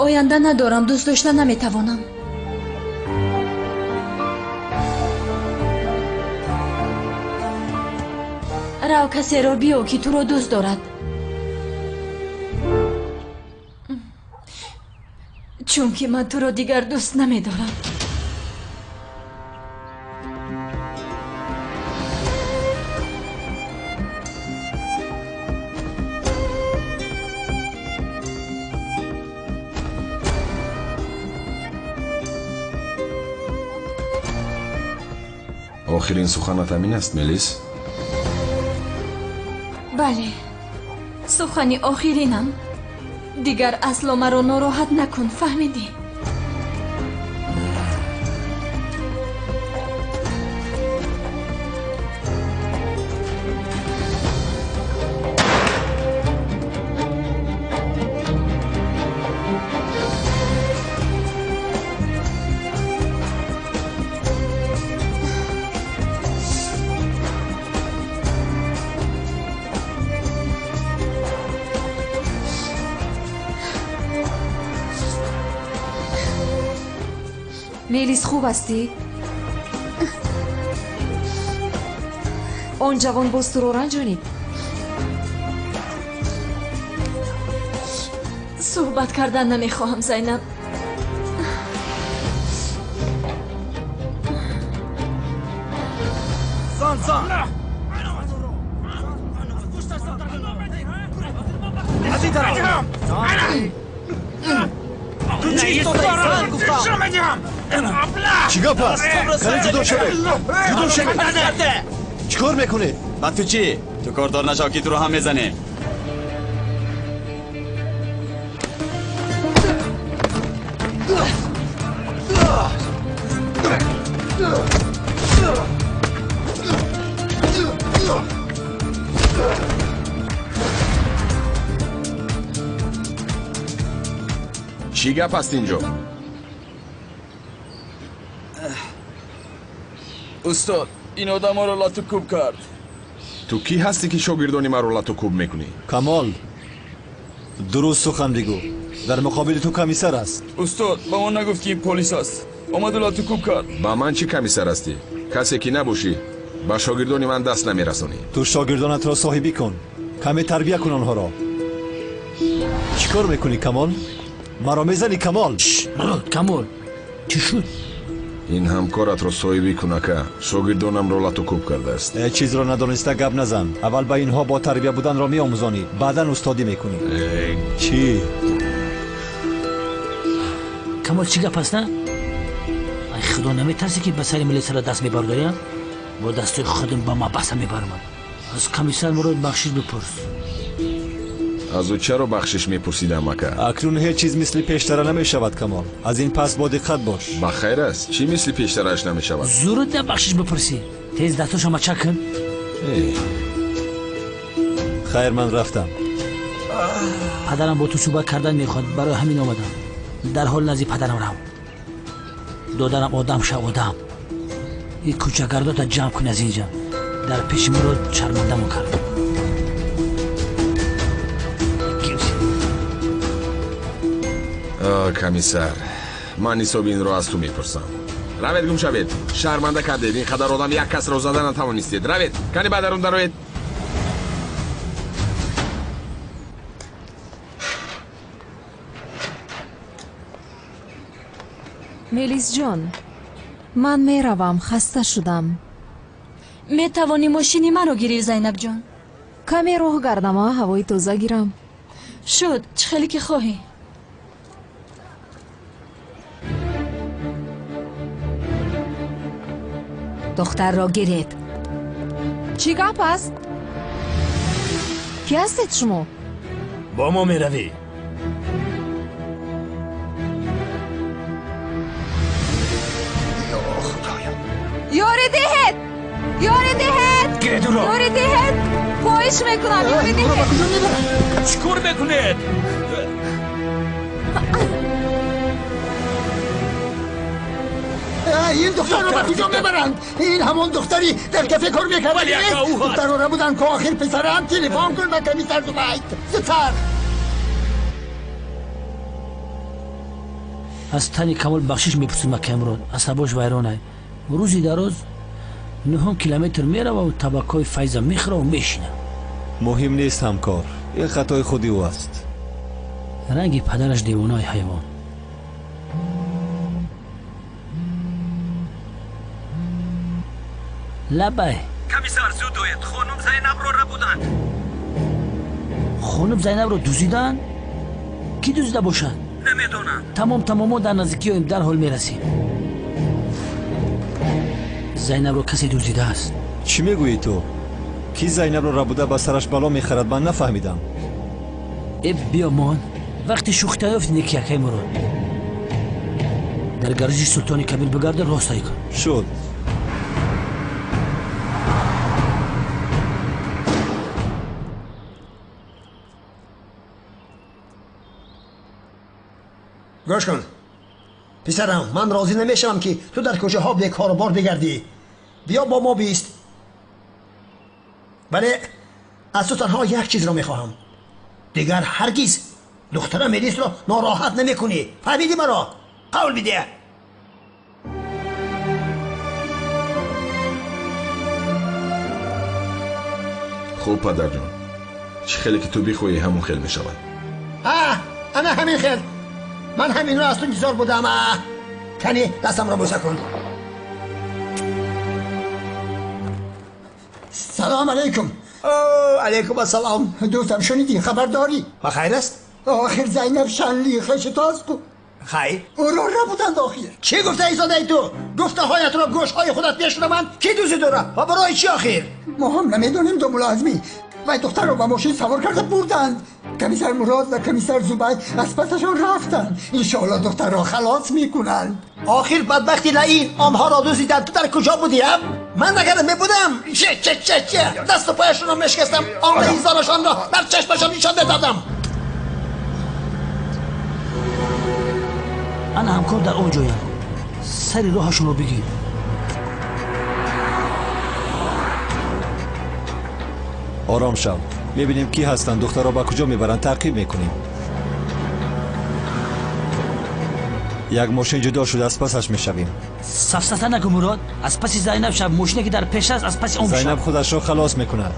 Оянда надорам, дӯст дошта наметавонам. Рав касеро биё ки туро дӯст дорад. Чунки ман туро дигар дӯст намедорам.
Охирин суханат ҳамин аст, Мелис?
Бале, сухани охиринам. Дигар асло маро нороҳат накун, фаҳмидӣ?
Мелис, хуб ҳастӣ? Он ҷавон боз туро ранҷонид?
Суҳбат кардан намехоҳам, Зайнаб.
Зан, зан! Аз ин тараф! Ту чӣ истодаӣ? Зан гуфтам!
Чӣ гап аст? Кани ҷудо шавед! Ҷудо шавед! Чӣ кор мекунед?
Ба ту чӣ? Ту кордор нашав, ки туро ҳам мезанем.
Чӣ гап аст инҷо?
Устод, ин одам моро лату кӯб кард.
Ту кӣ ҳастӣ, ки шогирдони маро лату кӯб мекунӣ?
Камол, дуруст сухан бигӯ. Дар муқобили ту комиссар аст.
Устод, ба мо нагуфт, ки ин полис аст. Омаду лату кӯб кард.
Ба ман чӣ комиссар ҳастӣ? Касе ки набошӣ, ба шогирдони ман даст намерасонӣ.
Ту шогирдонатро соҳибӣ кун, каме тарбия кун онҳоро. Чӣ кор мекунӣ, Камол? Маро мезанӣ, Камол?
Мурод, Камол, чӣ шуд?
Ин ҳамкоратро соҳибӣ кун, ака. Шогирдонамро лату кӯб кардааст.
Ҳеҷ чизро надониста гап назан. Аввал ба инҳо бо тарбия буданро меомӯзонӣ, баъдан устодӣ мекунӣ. Чӣ?
Камол, чӣ гап аст, на? Ай худо, наметарсӣ, ки ба сари милисара даст мебардорӣ? Бо дастои худам ба мабаса мебарам. Аз комиссар Мурод бахшиш бипурс.
Аз ӯ чаро бахшиш мепурсидам, ака?
Акнун ҳеҷ чиз мисли пештара намешавад, Камол. Аз ин пас бо диққат бош.
Ба хайр аст, чӣ мисли пештарааш намешавад?
Зуруд на бахшиш бипурсӣ. Тез дастошо мачак кун.
Хайр, ман рафтам.
Падарам бо ту суҳбат кардан мехоҳад, барои ҳамин омадам. Дарҳол назди падарам рав. Додарам, одам ша, одам. Ин кӯчагардота ҷамъ кун аз инҷа. Дар пеши Мурод шармандамон кард.
Комиссар, ман ҳисоби инро аз ту мепурсам. Равед, гум шавед. Шарманда кардед. Ин қадар одам як касро зада натавонистед. Равед, кани ба дарун дароед.
Мелисҷон, ман меравам, хаста шудам.
Метавонӣ мошини маро гирӣ, Зайнабҷон.
Каме роҳ гардам, а ҳавои тоза гирам.
Шуд, чӣ хеле ки хоҳӣ.
Духтарро гиред.
Чӣ гап аст? Кӣ ҳастед шумо?
Бо мо меравӣ.
Ёрӣ диҳед! Ёрӣ диҳед!
Гиред ӯро!
Ёрӣ диҳед! Хоҳиш мекунам, ёрӣ диҳед!
Чӣ кор мекунед?
Ин духтарро ба куҷо мебаранд? Ин ҳамон духтари дар кафе кор мекард нест? Духтарро буданд, ки охир писарам. Телефон кун ба комиссар Зубайд. Зудтар.
Аз тани Камол бахшиш мепурсим, акай Мурод. Асабош вайронай. Рӯзи дароз 9 километр мерававу табакҳои Файза мехӯраву мешинам.
Муҳим нест, ҳамкор. Ин хатои худи ӯ аст.
Ранги падараш девонаи ҳайвон. Лабай.
Комиссар, зуд оед. Хонум Зайнабро рабуданд.
Хонум Зайнабро дуздиданд? Кӣ дуздида бошад?
Намедонам.
Тамом, тамом, мо дар наздикиёем, дарҳол мерасем. Зайнабро касе дуздидааст.
Чӣ мегӯӣ ту? Кӣ Зайнабро рабуда ба сараш бало мехарад, ман нафаҳмидам.
Э, биё мон. Вақти шӯхита ёфти неки, акай Мурод. Дар гаражи Султони Кабир бигарда, рост ай кун.
Шуд.
Гӯш кун, писарам, ман розӣ намешавам, ки ту дар кӯчаҳо бекорубор бигардӣ. Биё бо мо бист. Вале аз ту танҳо як чизро мехоҳам. Дигар ҳаргиз духтарам Мелисро нороҳат намекунӣ. Фаҳмидӣ маро? Қавл бидеҳ.
Хуб, падарҷон, чӣ хеле ки ту бихоҳӣ, ҳамон хел мешавад.
Ана ҳамин хел. Ман ҳаминро аз ту интизор будам. Кани дастамро бӯса кун. Салом алейкум. Алейкум ассалом. Дӯстам, шунидӣ, хабар дорӣ?
Ба хайр аст?
Охир Зайнаб Шанли хеши ту аст ку.
Хайр.
Ӯро рабуданд охир. Чӣ гуфта истодаи ту? Гуфтаҳоятро гӯшҳои худат мешунаванд? Кӣ дӯзӣ дорад ва барои чӣ охир? Мо ҳам намедонем, домулло Азмӣ. Вай духтарро ба мошин савор карда бурданд. Комиссар Мурод ва комиссар Зубайр аз пасашон рафтанд. Иншоалло духтарро халос мекунанд.
Охир бадбахти лаин онҳоро дуздиданд. Ту дар куҷо будӣ, ам? Ман агар мебудам, че че че че дасту пояшонро мешикастам, он раисонашонро дар чашмашон нишон медодам.
Ана ҳамкор дар он ҷоянд. Сари роҳашонро бигир.
Ором шав. Мебинем кӣ ҳастанд, духтарро ба куҷо мебаранд, таъқиб мекунем. Як мошин ҷудо шуда, аз пасаш мешавем.
Сафсата накун, Мурод. Аз паси Зайнаб шав. Мошине ки дар пеш аст, аз паси он шав.
Зайнаб худашро халос мекунад.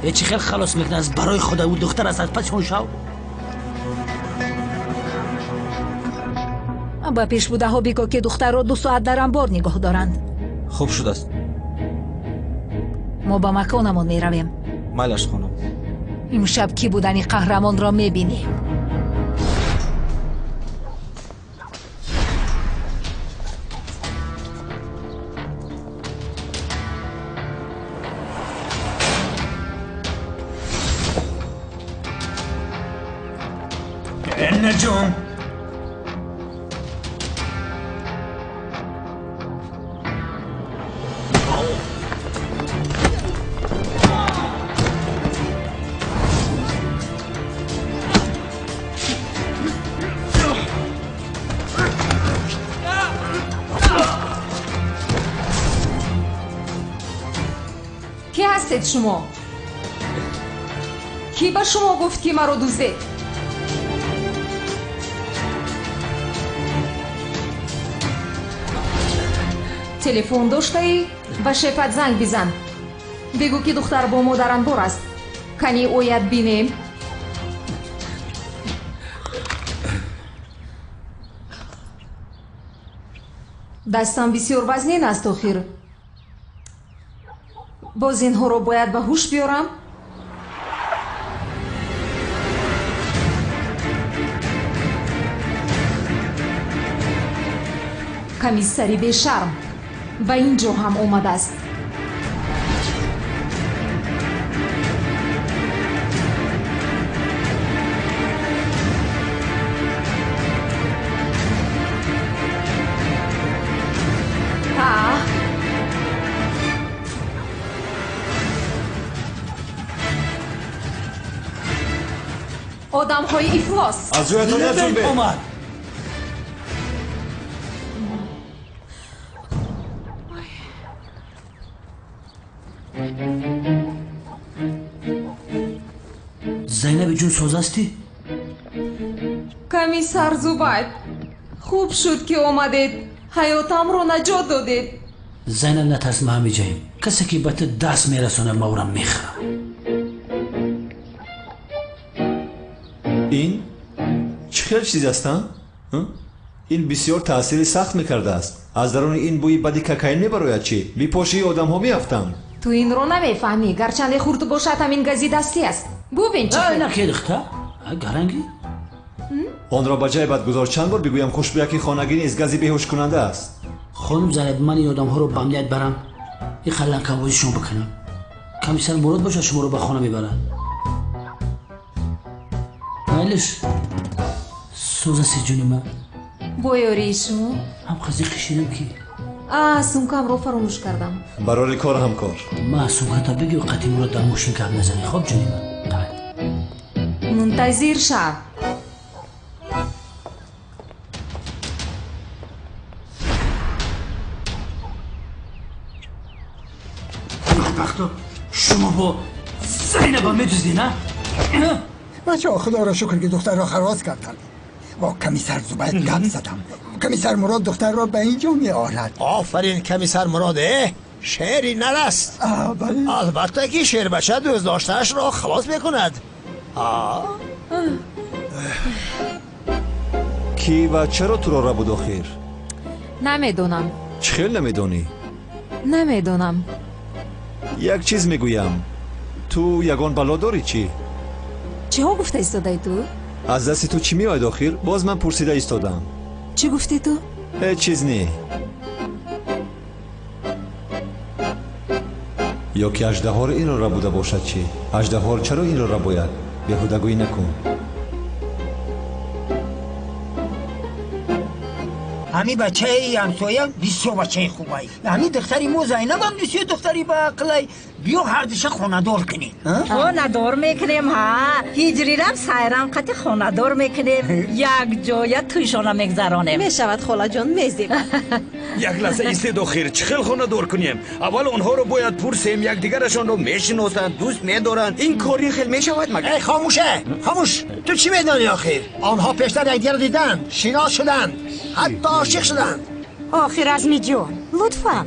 Э, чӣ хел халос мекунад? Аз барои худа, ӯ духтар аст, аз паси он шав.
Ба пешбудаҳо бигӯ, ки духтарро 2 соат дар анбор нигоҳ доранд.
Хуб шудааст.
Мо ба маконамон меравем.
Майлаш, хонум.
Имшаб кӣ будани қаҳрамонро мебинем.
Наҷон,
Кӣ ҳастед шумо? Кӣ ба шумо гуфт, ки маро дуздед? Телефон доштаӣ? Ба шефат занг бизан. Бигӯ, ки духтар бо мо дар анбор аст. Кани ояд, бинем. Дастам бисёр вазнин аст охир. Боз инҳоро бояд ба ҳуш биёрам? Комиссари бешарм ба ин ҷо ҳам омадааст. Одамҳои ифлос.
Аз ҷоятон наҷунбед.
Омад. Зайнаби ҷун, соз ҳастӣ?
Комиссар Зубайр, хуб шуд, ки омадед. Ҳаётамро наҷот додед.
Зайнаб, натарс, ма ҳамиҷаем. Касе ки ба ту даст мерасонад, ма ӯро мехӯрам.
Ин чӣ хел чиз аст, а? Ин бисёр таъсири сахт мекардааст. Аз даруни ин бӯи бади кокаин мебарояд чӣ? Бипошии одамҳо меафтанд.
Ту инро намефаҳмӣ. Гарчанде хурд бошад, ҳамин гази дастӣ аст. Бубин чӣ хел.
Накедихта гаранги.
Онро ба ҷайбат гузор. Чанд бор бигӯям, хушбӯяки хонагӣ низ гази беҳушкунанда аст.
Хонум Зайнаб, ман ин одамҳоро ба амният барам, ин қалланкавозӣ шумо бикунам. Комиссар Мурод бошад, шуморо ба хона мебарад. Майлиш, сӯзаси ҷуни ман.
Бо ёрии шумо?
Ҳам қазӣ қишидам ки.
Сумкамро фаромӯш кардам.
Барори кор, ҳамкор.
Ма сумката бигир, қати Мурод дар мошин гап назанӣ. Хоб, ҷуни ман.
Мунтазир шав.
Бадбахто, шумо бо Зайнаба медуздӣ, на?
Бачаҳо, худоро шукр, ки духтарро халос карданд. Бо комиссар Зубайр гап задам. Комиссар Мурод духтарро ба ин ҷо меорад.
Офарин, комиссар Мурод. Шери нар аст. Албатта ки шербача дӯстдоштаашро халос мекунад.
Кӣ ва чаро туро рабуд охир?
Намедонам.
Чӣ хел намедонӣ?
Намедонам.
Як чиз мегӯям. Ту ягон бало дорӣ чӣ?
Чиҳо гуфта истодаи ту?
Аз дасти ту чӣ меояд охир? Боз ман пурсида истодам.
Чӣ гуфтӣ ту?
Ҳеҷ чиз не. Ё ки аждаҳор инро рабуда бошад чӣ? Аждаҳор чаро инро рабояд? Беҳудагӯӣ накун.
Ҳами бачаи ҳамсоя бисёр бачаи хубай. Ҳами духтари мо Зайнабам бисёр духтари баақлай. Биё ҳардуша хонадор кунем.
Хонадор мекунем, ҳа. Ҳиҷрирам сайрам қати хонадор мекунем. Як ҷоя тӯйшона мегзаронем.
Мешавад холаҷон, мезебад.
Як лаҳза истед охир, чӣ хел хонадор кунем? Аввал онҳоро бояд пурсем, якдигарашонро мешиносанд, дӯст медоранд. Ин кори хел мешавад магар?
Эй хомӯше, хомӯш! Ту чӣ медонӣ охир? Онҳо пештар якдигарро диданд, шинос шуданд, ҳатто ошиқ шуданд.
Охир Азмиҷон, лутфан,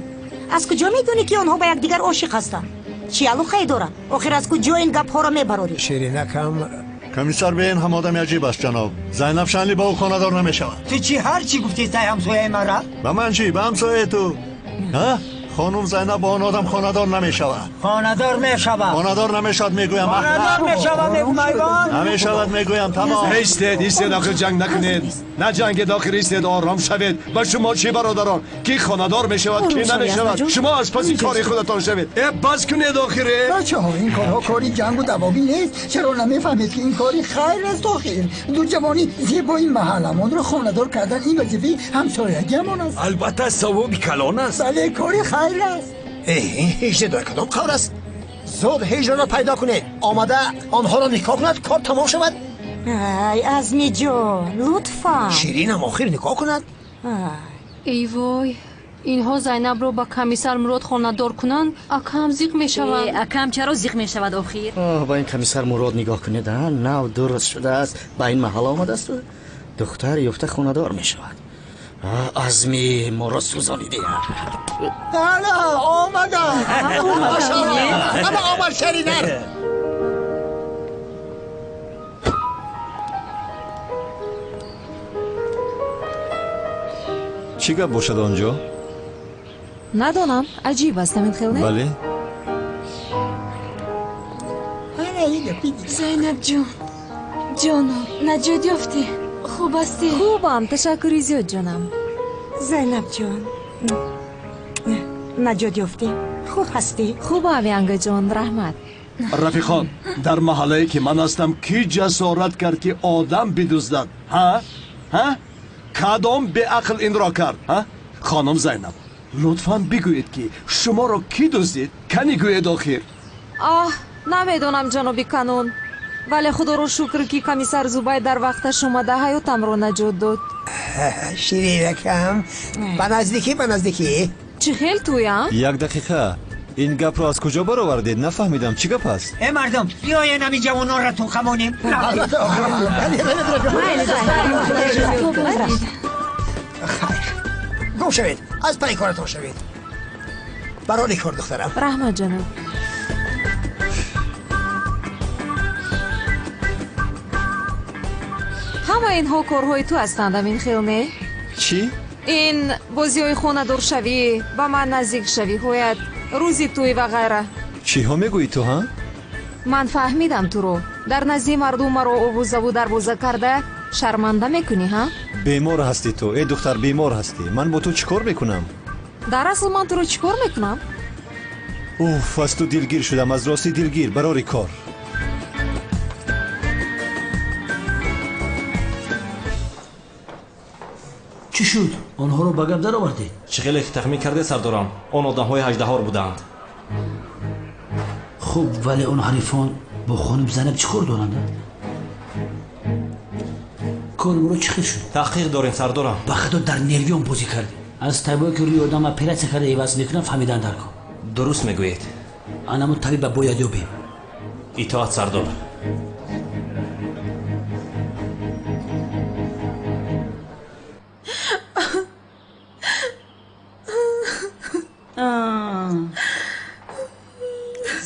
аз куҷо медонӣ ки онҳо ба якдигар ошиқ ҳастанд? Чӣ алоқае доранд? Охир аз куҷо ин гапҳоро мебарорӣ?
Ширинакам.
Комиссар бе ин ҳам одами аҷиб аст ҷаноб. Зайнаб Шанли ба ӯ хонадор намешавад.
Ту чӣ ҳар чӣ гуфтӣ сай ҳамсояи мара?
Ба ман чӣ? Ба ҳамсояи ту. Ҳа? Хонум Зайнаб бо он одам хонадор намешавад.
Хонадор мешавад.
Хонадор намешавад мегӯям.
Хонадор мешавад мегӯям айвон.
Намешавад мегӯям тамом.
Истед, истед, охир ҷанг накунед. Наҷангед, охир истед, ором шавед. Ба шумо чӣ бародарон? Ки хонадор мешавад, ки намешавад. Шумо аз паси кори худатон шавед. Э бас кунед охир.
Бачаҳо, ин корҳо кори ҷангу давобӣ нест. Чаро намефаҳмед ки ин кори хайр аст охир? Ду ҷавони зебои маҳалламонро хонадор кардан ин вазифаи ҳамсоягиамон аст.
Албатта савоби калон аст.
Бале, кори хайр аст.
Ин ҳиҷра дар кадом қавр аст? Зуд ҳиҷраро пайдо кунед. Омада онҳоро никоҳ кунад, кор тамом шавад.
Ай Азмиҷон, лутфан.
Ширинам охир никоҳ кунад.
Эй вой, инҳо Зайнабро ба комиссар Мурод хонадор кунанд, акам зиқ мешавад.
Акам чаро зиқ мешавад охир?
Ба ин комиссар Мурод нигоҳ кунед, нав дуруст шудааст, ба ин маҳалла омадааст, духтар ёфта хонадор мешавад. Азми моро сӯзониде.
Ана омадам.
Ама омад шаринар.
Чӣ гап бошад он ҷо?
Надонам, аҷиб аст ҳамин хел не?
Бале.
Зайнаб ҷон, ҷонам, наҷот ёфтӣ? Хуб ҳастӣ?
Хубам, ташаккури зиёд ҷонам.
Зайнаб ҷон, наҷот ёфтӣ? Хуб ҳастӣ?
Хубам, янгаҷон, раҳмат.
Рафиқон, дар маҳаллае ки ман ҳастам, кӣ ҷасорат кард ки одам бидуздад? Ҳа? Ҳа? Кадом беақл инро кард? Ҳа? Хонум Зайнаб, лутфан бигӯед ки шуморо кӣ дуздид? Кани гӯед охир?
Оҳ, намедонам ҷаноби канун. Вале худоро шукр ки комиссар Зубай дар вақташ омада ҳаётамро наҷот дод.
Ширинакам, ба наздикӣ, ба наздикӣ.
Чӣ хел туя?
Як дақиқа. Ин гапро аз куҷо баровардед? Нафаҳмидам, чӣ гап аст?
Э мардум, биёен ҳамин ҷавононро ту қамонем.
Хайр, гум шавед, аз пайи коратон шавед. Барои кор духтарам.
Раҳмат ҷаноб. Ҳама инҳо корҳои ту ҳастанд, амин хел не?
Чӣ?
Ин бозиҳои хонадоршавӣ, ба ман наздикшавиҳоят, рӯзи тӯй ва ғайра.
Чиҳо мегӯӣ ту, ҳа?
Ман фаҳмидам туро. Дар назди мардум маро овозаву дарвоза карда шарманда мекунӣ, ҳа?
Бемор ҳастӣ ту, э духтар, бемор ҳастӣ. Ман бо ту чӣ кор мекунам?
Дар асл ман туро чӣ кор мекунам?
Уф, аз ту дилгир шудам, аз ростӣ дилгир. Барори кор.
Чӣ шуд? Онҳоро ба гап даровардед?
Чӣ хеле тахмин карде сардорам, он одамҳои ҳаждаҳор буданд.
Хуб, вале он ҳарифон бо хонум Зайнаб чӣ кор доранд? Кори моро чӣ хел шуд?
Таҳқиқ дорем сардорам.
Ба худо дар нервиён бозӣ кардем. Аз табибое ки рӯи одам оператсия карда иваз мекунанд фаҳмидан дар кор.
Дуруст мегӯед.
Анамун табиба бояд ёбем.
Итоат сардор.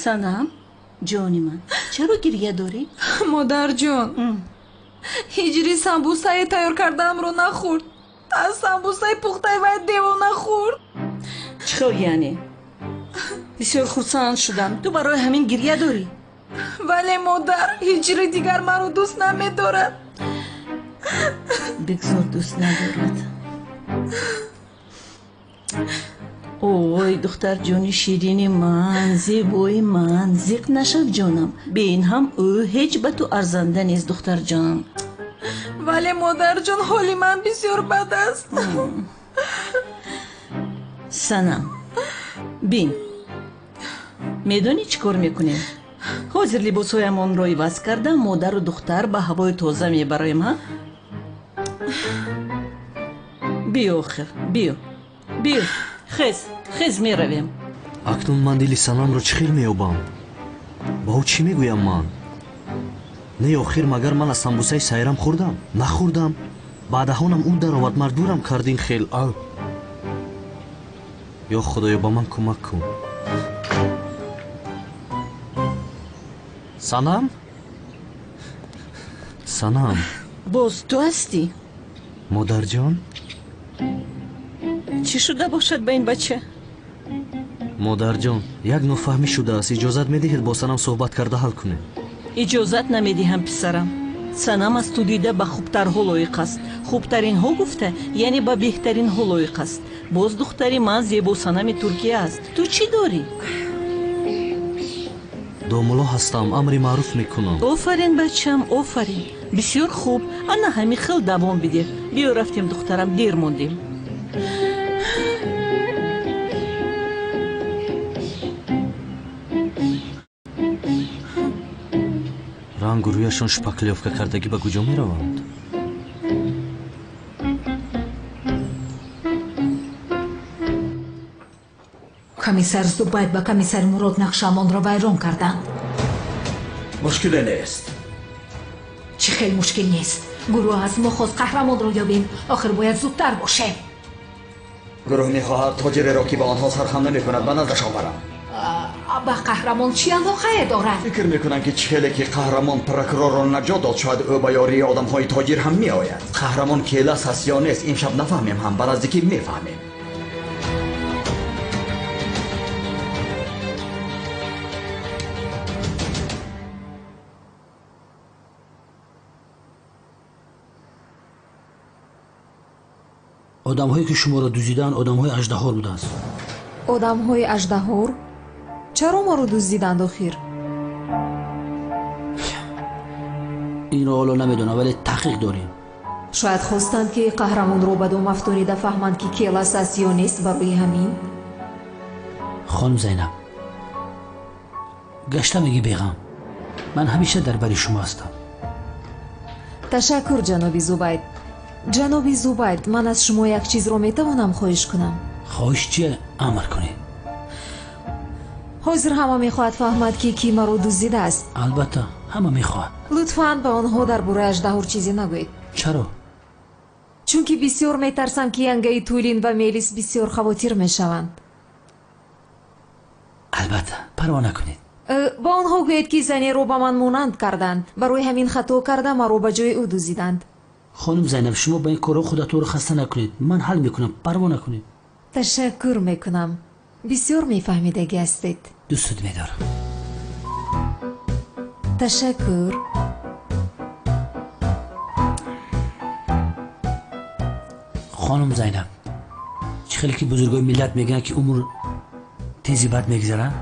Санам, ҷони ман, чаро гирья дорӣ?
Модарҷон, ҳиҷри самбусаи тайёр кардаамро нахӯрд. Аз самбусаи пухтаи вай девона хӯрд.
Чӣ хел яъне? Бисёр хурсанд шудам. Ту барои ҳамин гирья дорӣ?
Вале модар, ҳиҷри дигар маро дӯст намедорад.
Бигзор дӯст надорад. Ой, духтарҷони ширини ман, зебои ман, зиқ нашав ҷонам. Бе ин ҳам ӯ ҳеҷ ба ту арзанда нест, духтарҷон.
Вале модарҷон, ҳоли ман бисёр бад аст.
Санам, бин, медонӣ чӣ кор мекунем? Ҳозир либосҳоямонро иваз карда, модару духтар ба ҳавои тоза мебароем, ҳа? Биё, охир, биё, биё, хез, хез, меравем.
Акнун ман дили Санамро чӣ хел меёбам? Ба ӯ чӣ мегӯям ман? Не, охир, магар ман аз самбусаи сайрам хӯрдам? Нахӯрдам. Ба даҳонам ӯ даровард, маҷбурам кард ин хел. Ал ё Худоё, ба ман кӯмак кун. Санам? Санам.
Боз ту ҳастӣ?
Модарҷон?
Чӣ шуда бошад ба ин бача?
Модарҷон, як нофаҳмӣ шудааст. Иҷозат медиҳед бо Санам суҳбат карда ҳал кунем?
Иҷозат намедиҳам, писарам. Санам аз ту дида ба хубтарҳо лоиқ аст. Хубтаринҳо гуфта, яъне ба беҳтаринҳо лоиқ аст. Боз духтари ман зебо Санами Туркия аст. Ту чӣ дорӣ?
Домулло ҳастам, амри маъруф мекунам.
Офарин, бачам, офарин. Бисёр хуб. Ана ҳамин хел давом бидеҳ. Биё рафтем, духтарам, дер мондем.
Рангу рӯяшон шпаклёвка кардагӣ ба куҷо мераванд?
Комиссар Зубайд ба комиссари Мурод нақшаамонро вайрон карданд.
Мушкиле нест.
Чӣ хел мушкил нест? Гурӯҳ аз мо хост қаҳрамонро ёбем. Охир бояд зудтар бошем.
Гурӯҳ мехоҳад тоҷиреро, ки ба онҳо сархам намекунад, ба наздашон барам.
Ба қаҳрамон чӣ алоқае дорад?
Фикр мекунам, ки чӣ хеле ки қаҳрамон прокурорро наҷот дод, шояд ӯ ба ёрии одамҳои тоҷир ҳам меояд. Қаҳрамон келас ҳаст ё нест, имшаб нафаҳмем ҳам, ба наздикӣ мефаҳмем.
Одамҳое ки шуморо дуздиданд, одамҳои аждаҳор будааст.
Одамҳои аждаҳор? Чаро моро дуздиданд охир?
Инро ҳоло намедонам, вале таҳқиқ дорем.
Шояд хостанд, ки қаҳрамонро ба дом афтонида фаҳманд, ки келас аст ё нест, барои ҳамин.
Хонум Зайнаб, гашта мегӣ беғам. Ман ҳамеша дар бари шумо ҳастам.
Ташаккур, ҷаноби Зубайд. Ҷаноби Зубайд, ман аз шумо як чизро метавонам хоҳиш кунам?
Хоҳиш чие? Амр кунед.
Ҳозир ҳама мехоҳад фаҳмад, ки кӣ маро дуздидааст.
Албатта, ҳама мехоҳад.
Лутфан ба онҳо дар бораи аждаҳор чизе нагӯед.
Чаро?
Чунки бисёр метарсам, ки янгаи Тулин ва Мелис бисёр хавотир мешаванд.
Албатта, парво накунед.
Ба онҳо гӯед, ки занеро ба ман монанд карданд. Барои ҳамин хато карда маро ба ҷои ӯ дуздиданд.
Хонум Зайнаб, шумо ба ин корҳо худатонро хаста накунед. Ман ҳал мекунам, парво накунед.
Ташаккур мекунам. Бисёр мефаҳмидагӣ ҳастед.
Дӯстат медорам.
Ташаккур.
Хонум Зайнаб, чӣ хеле ки бузургои миллат мегӯянд, ки умр тези бад мегузарад?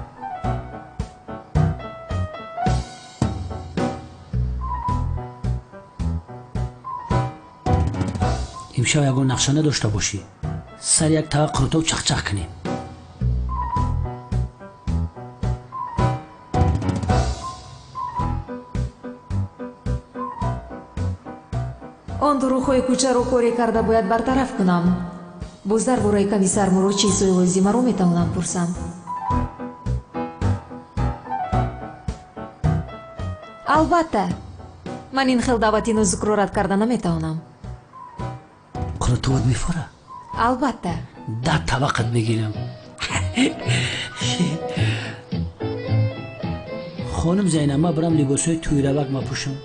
Имшаб ягон нақша надошта бошӣ, сар як тава қурутоб чахчах кунем.
Он дурӯғҳои кӯчаро коре карда бояд бартараф кунам. Боз дар бораи комиссар Мурод чизҳои лозимаро метавонам пурсам. Албатта, ман ин хел даъвати нозукро рад карда наметавонам.
Қурутоват мефора?
Албатта.
10 тавақат мегирам. Хонум Зайнаб, ман барам либосҳои тӯйравак мапӯшам.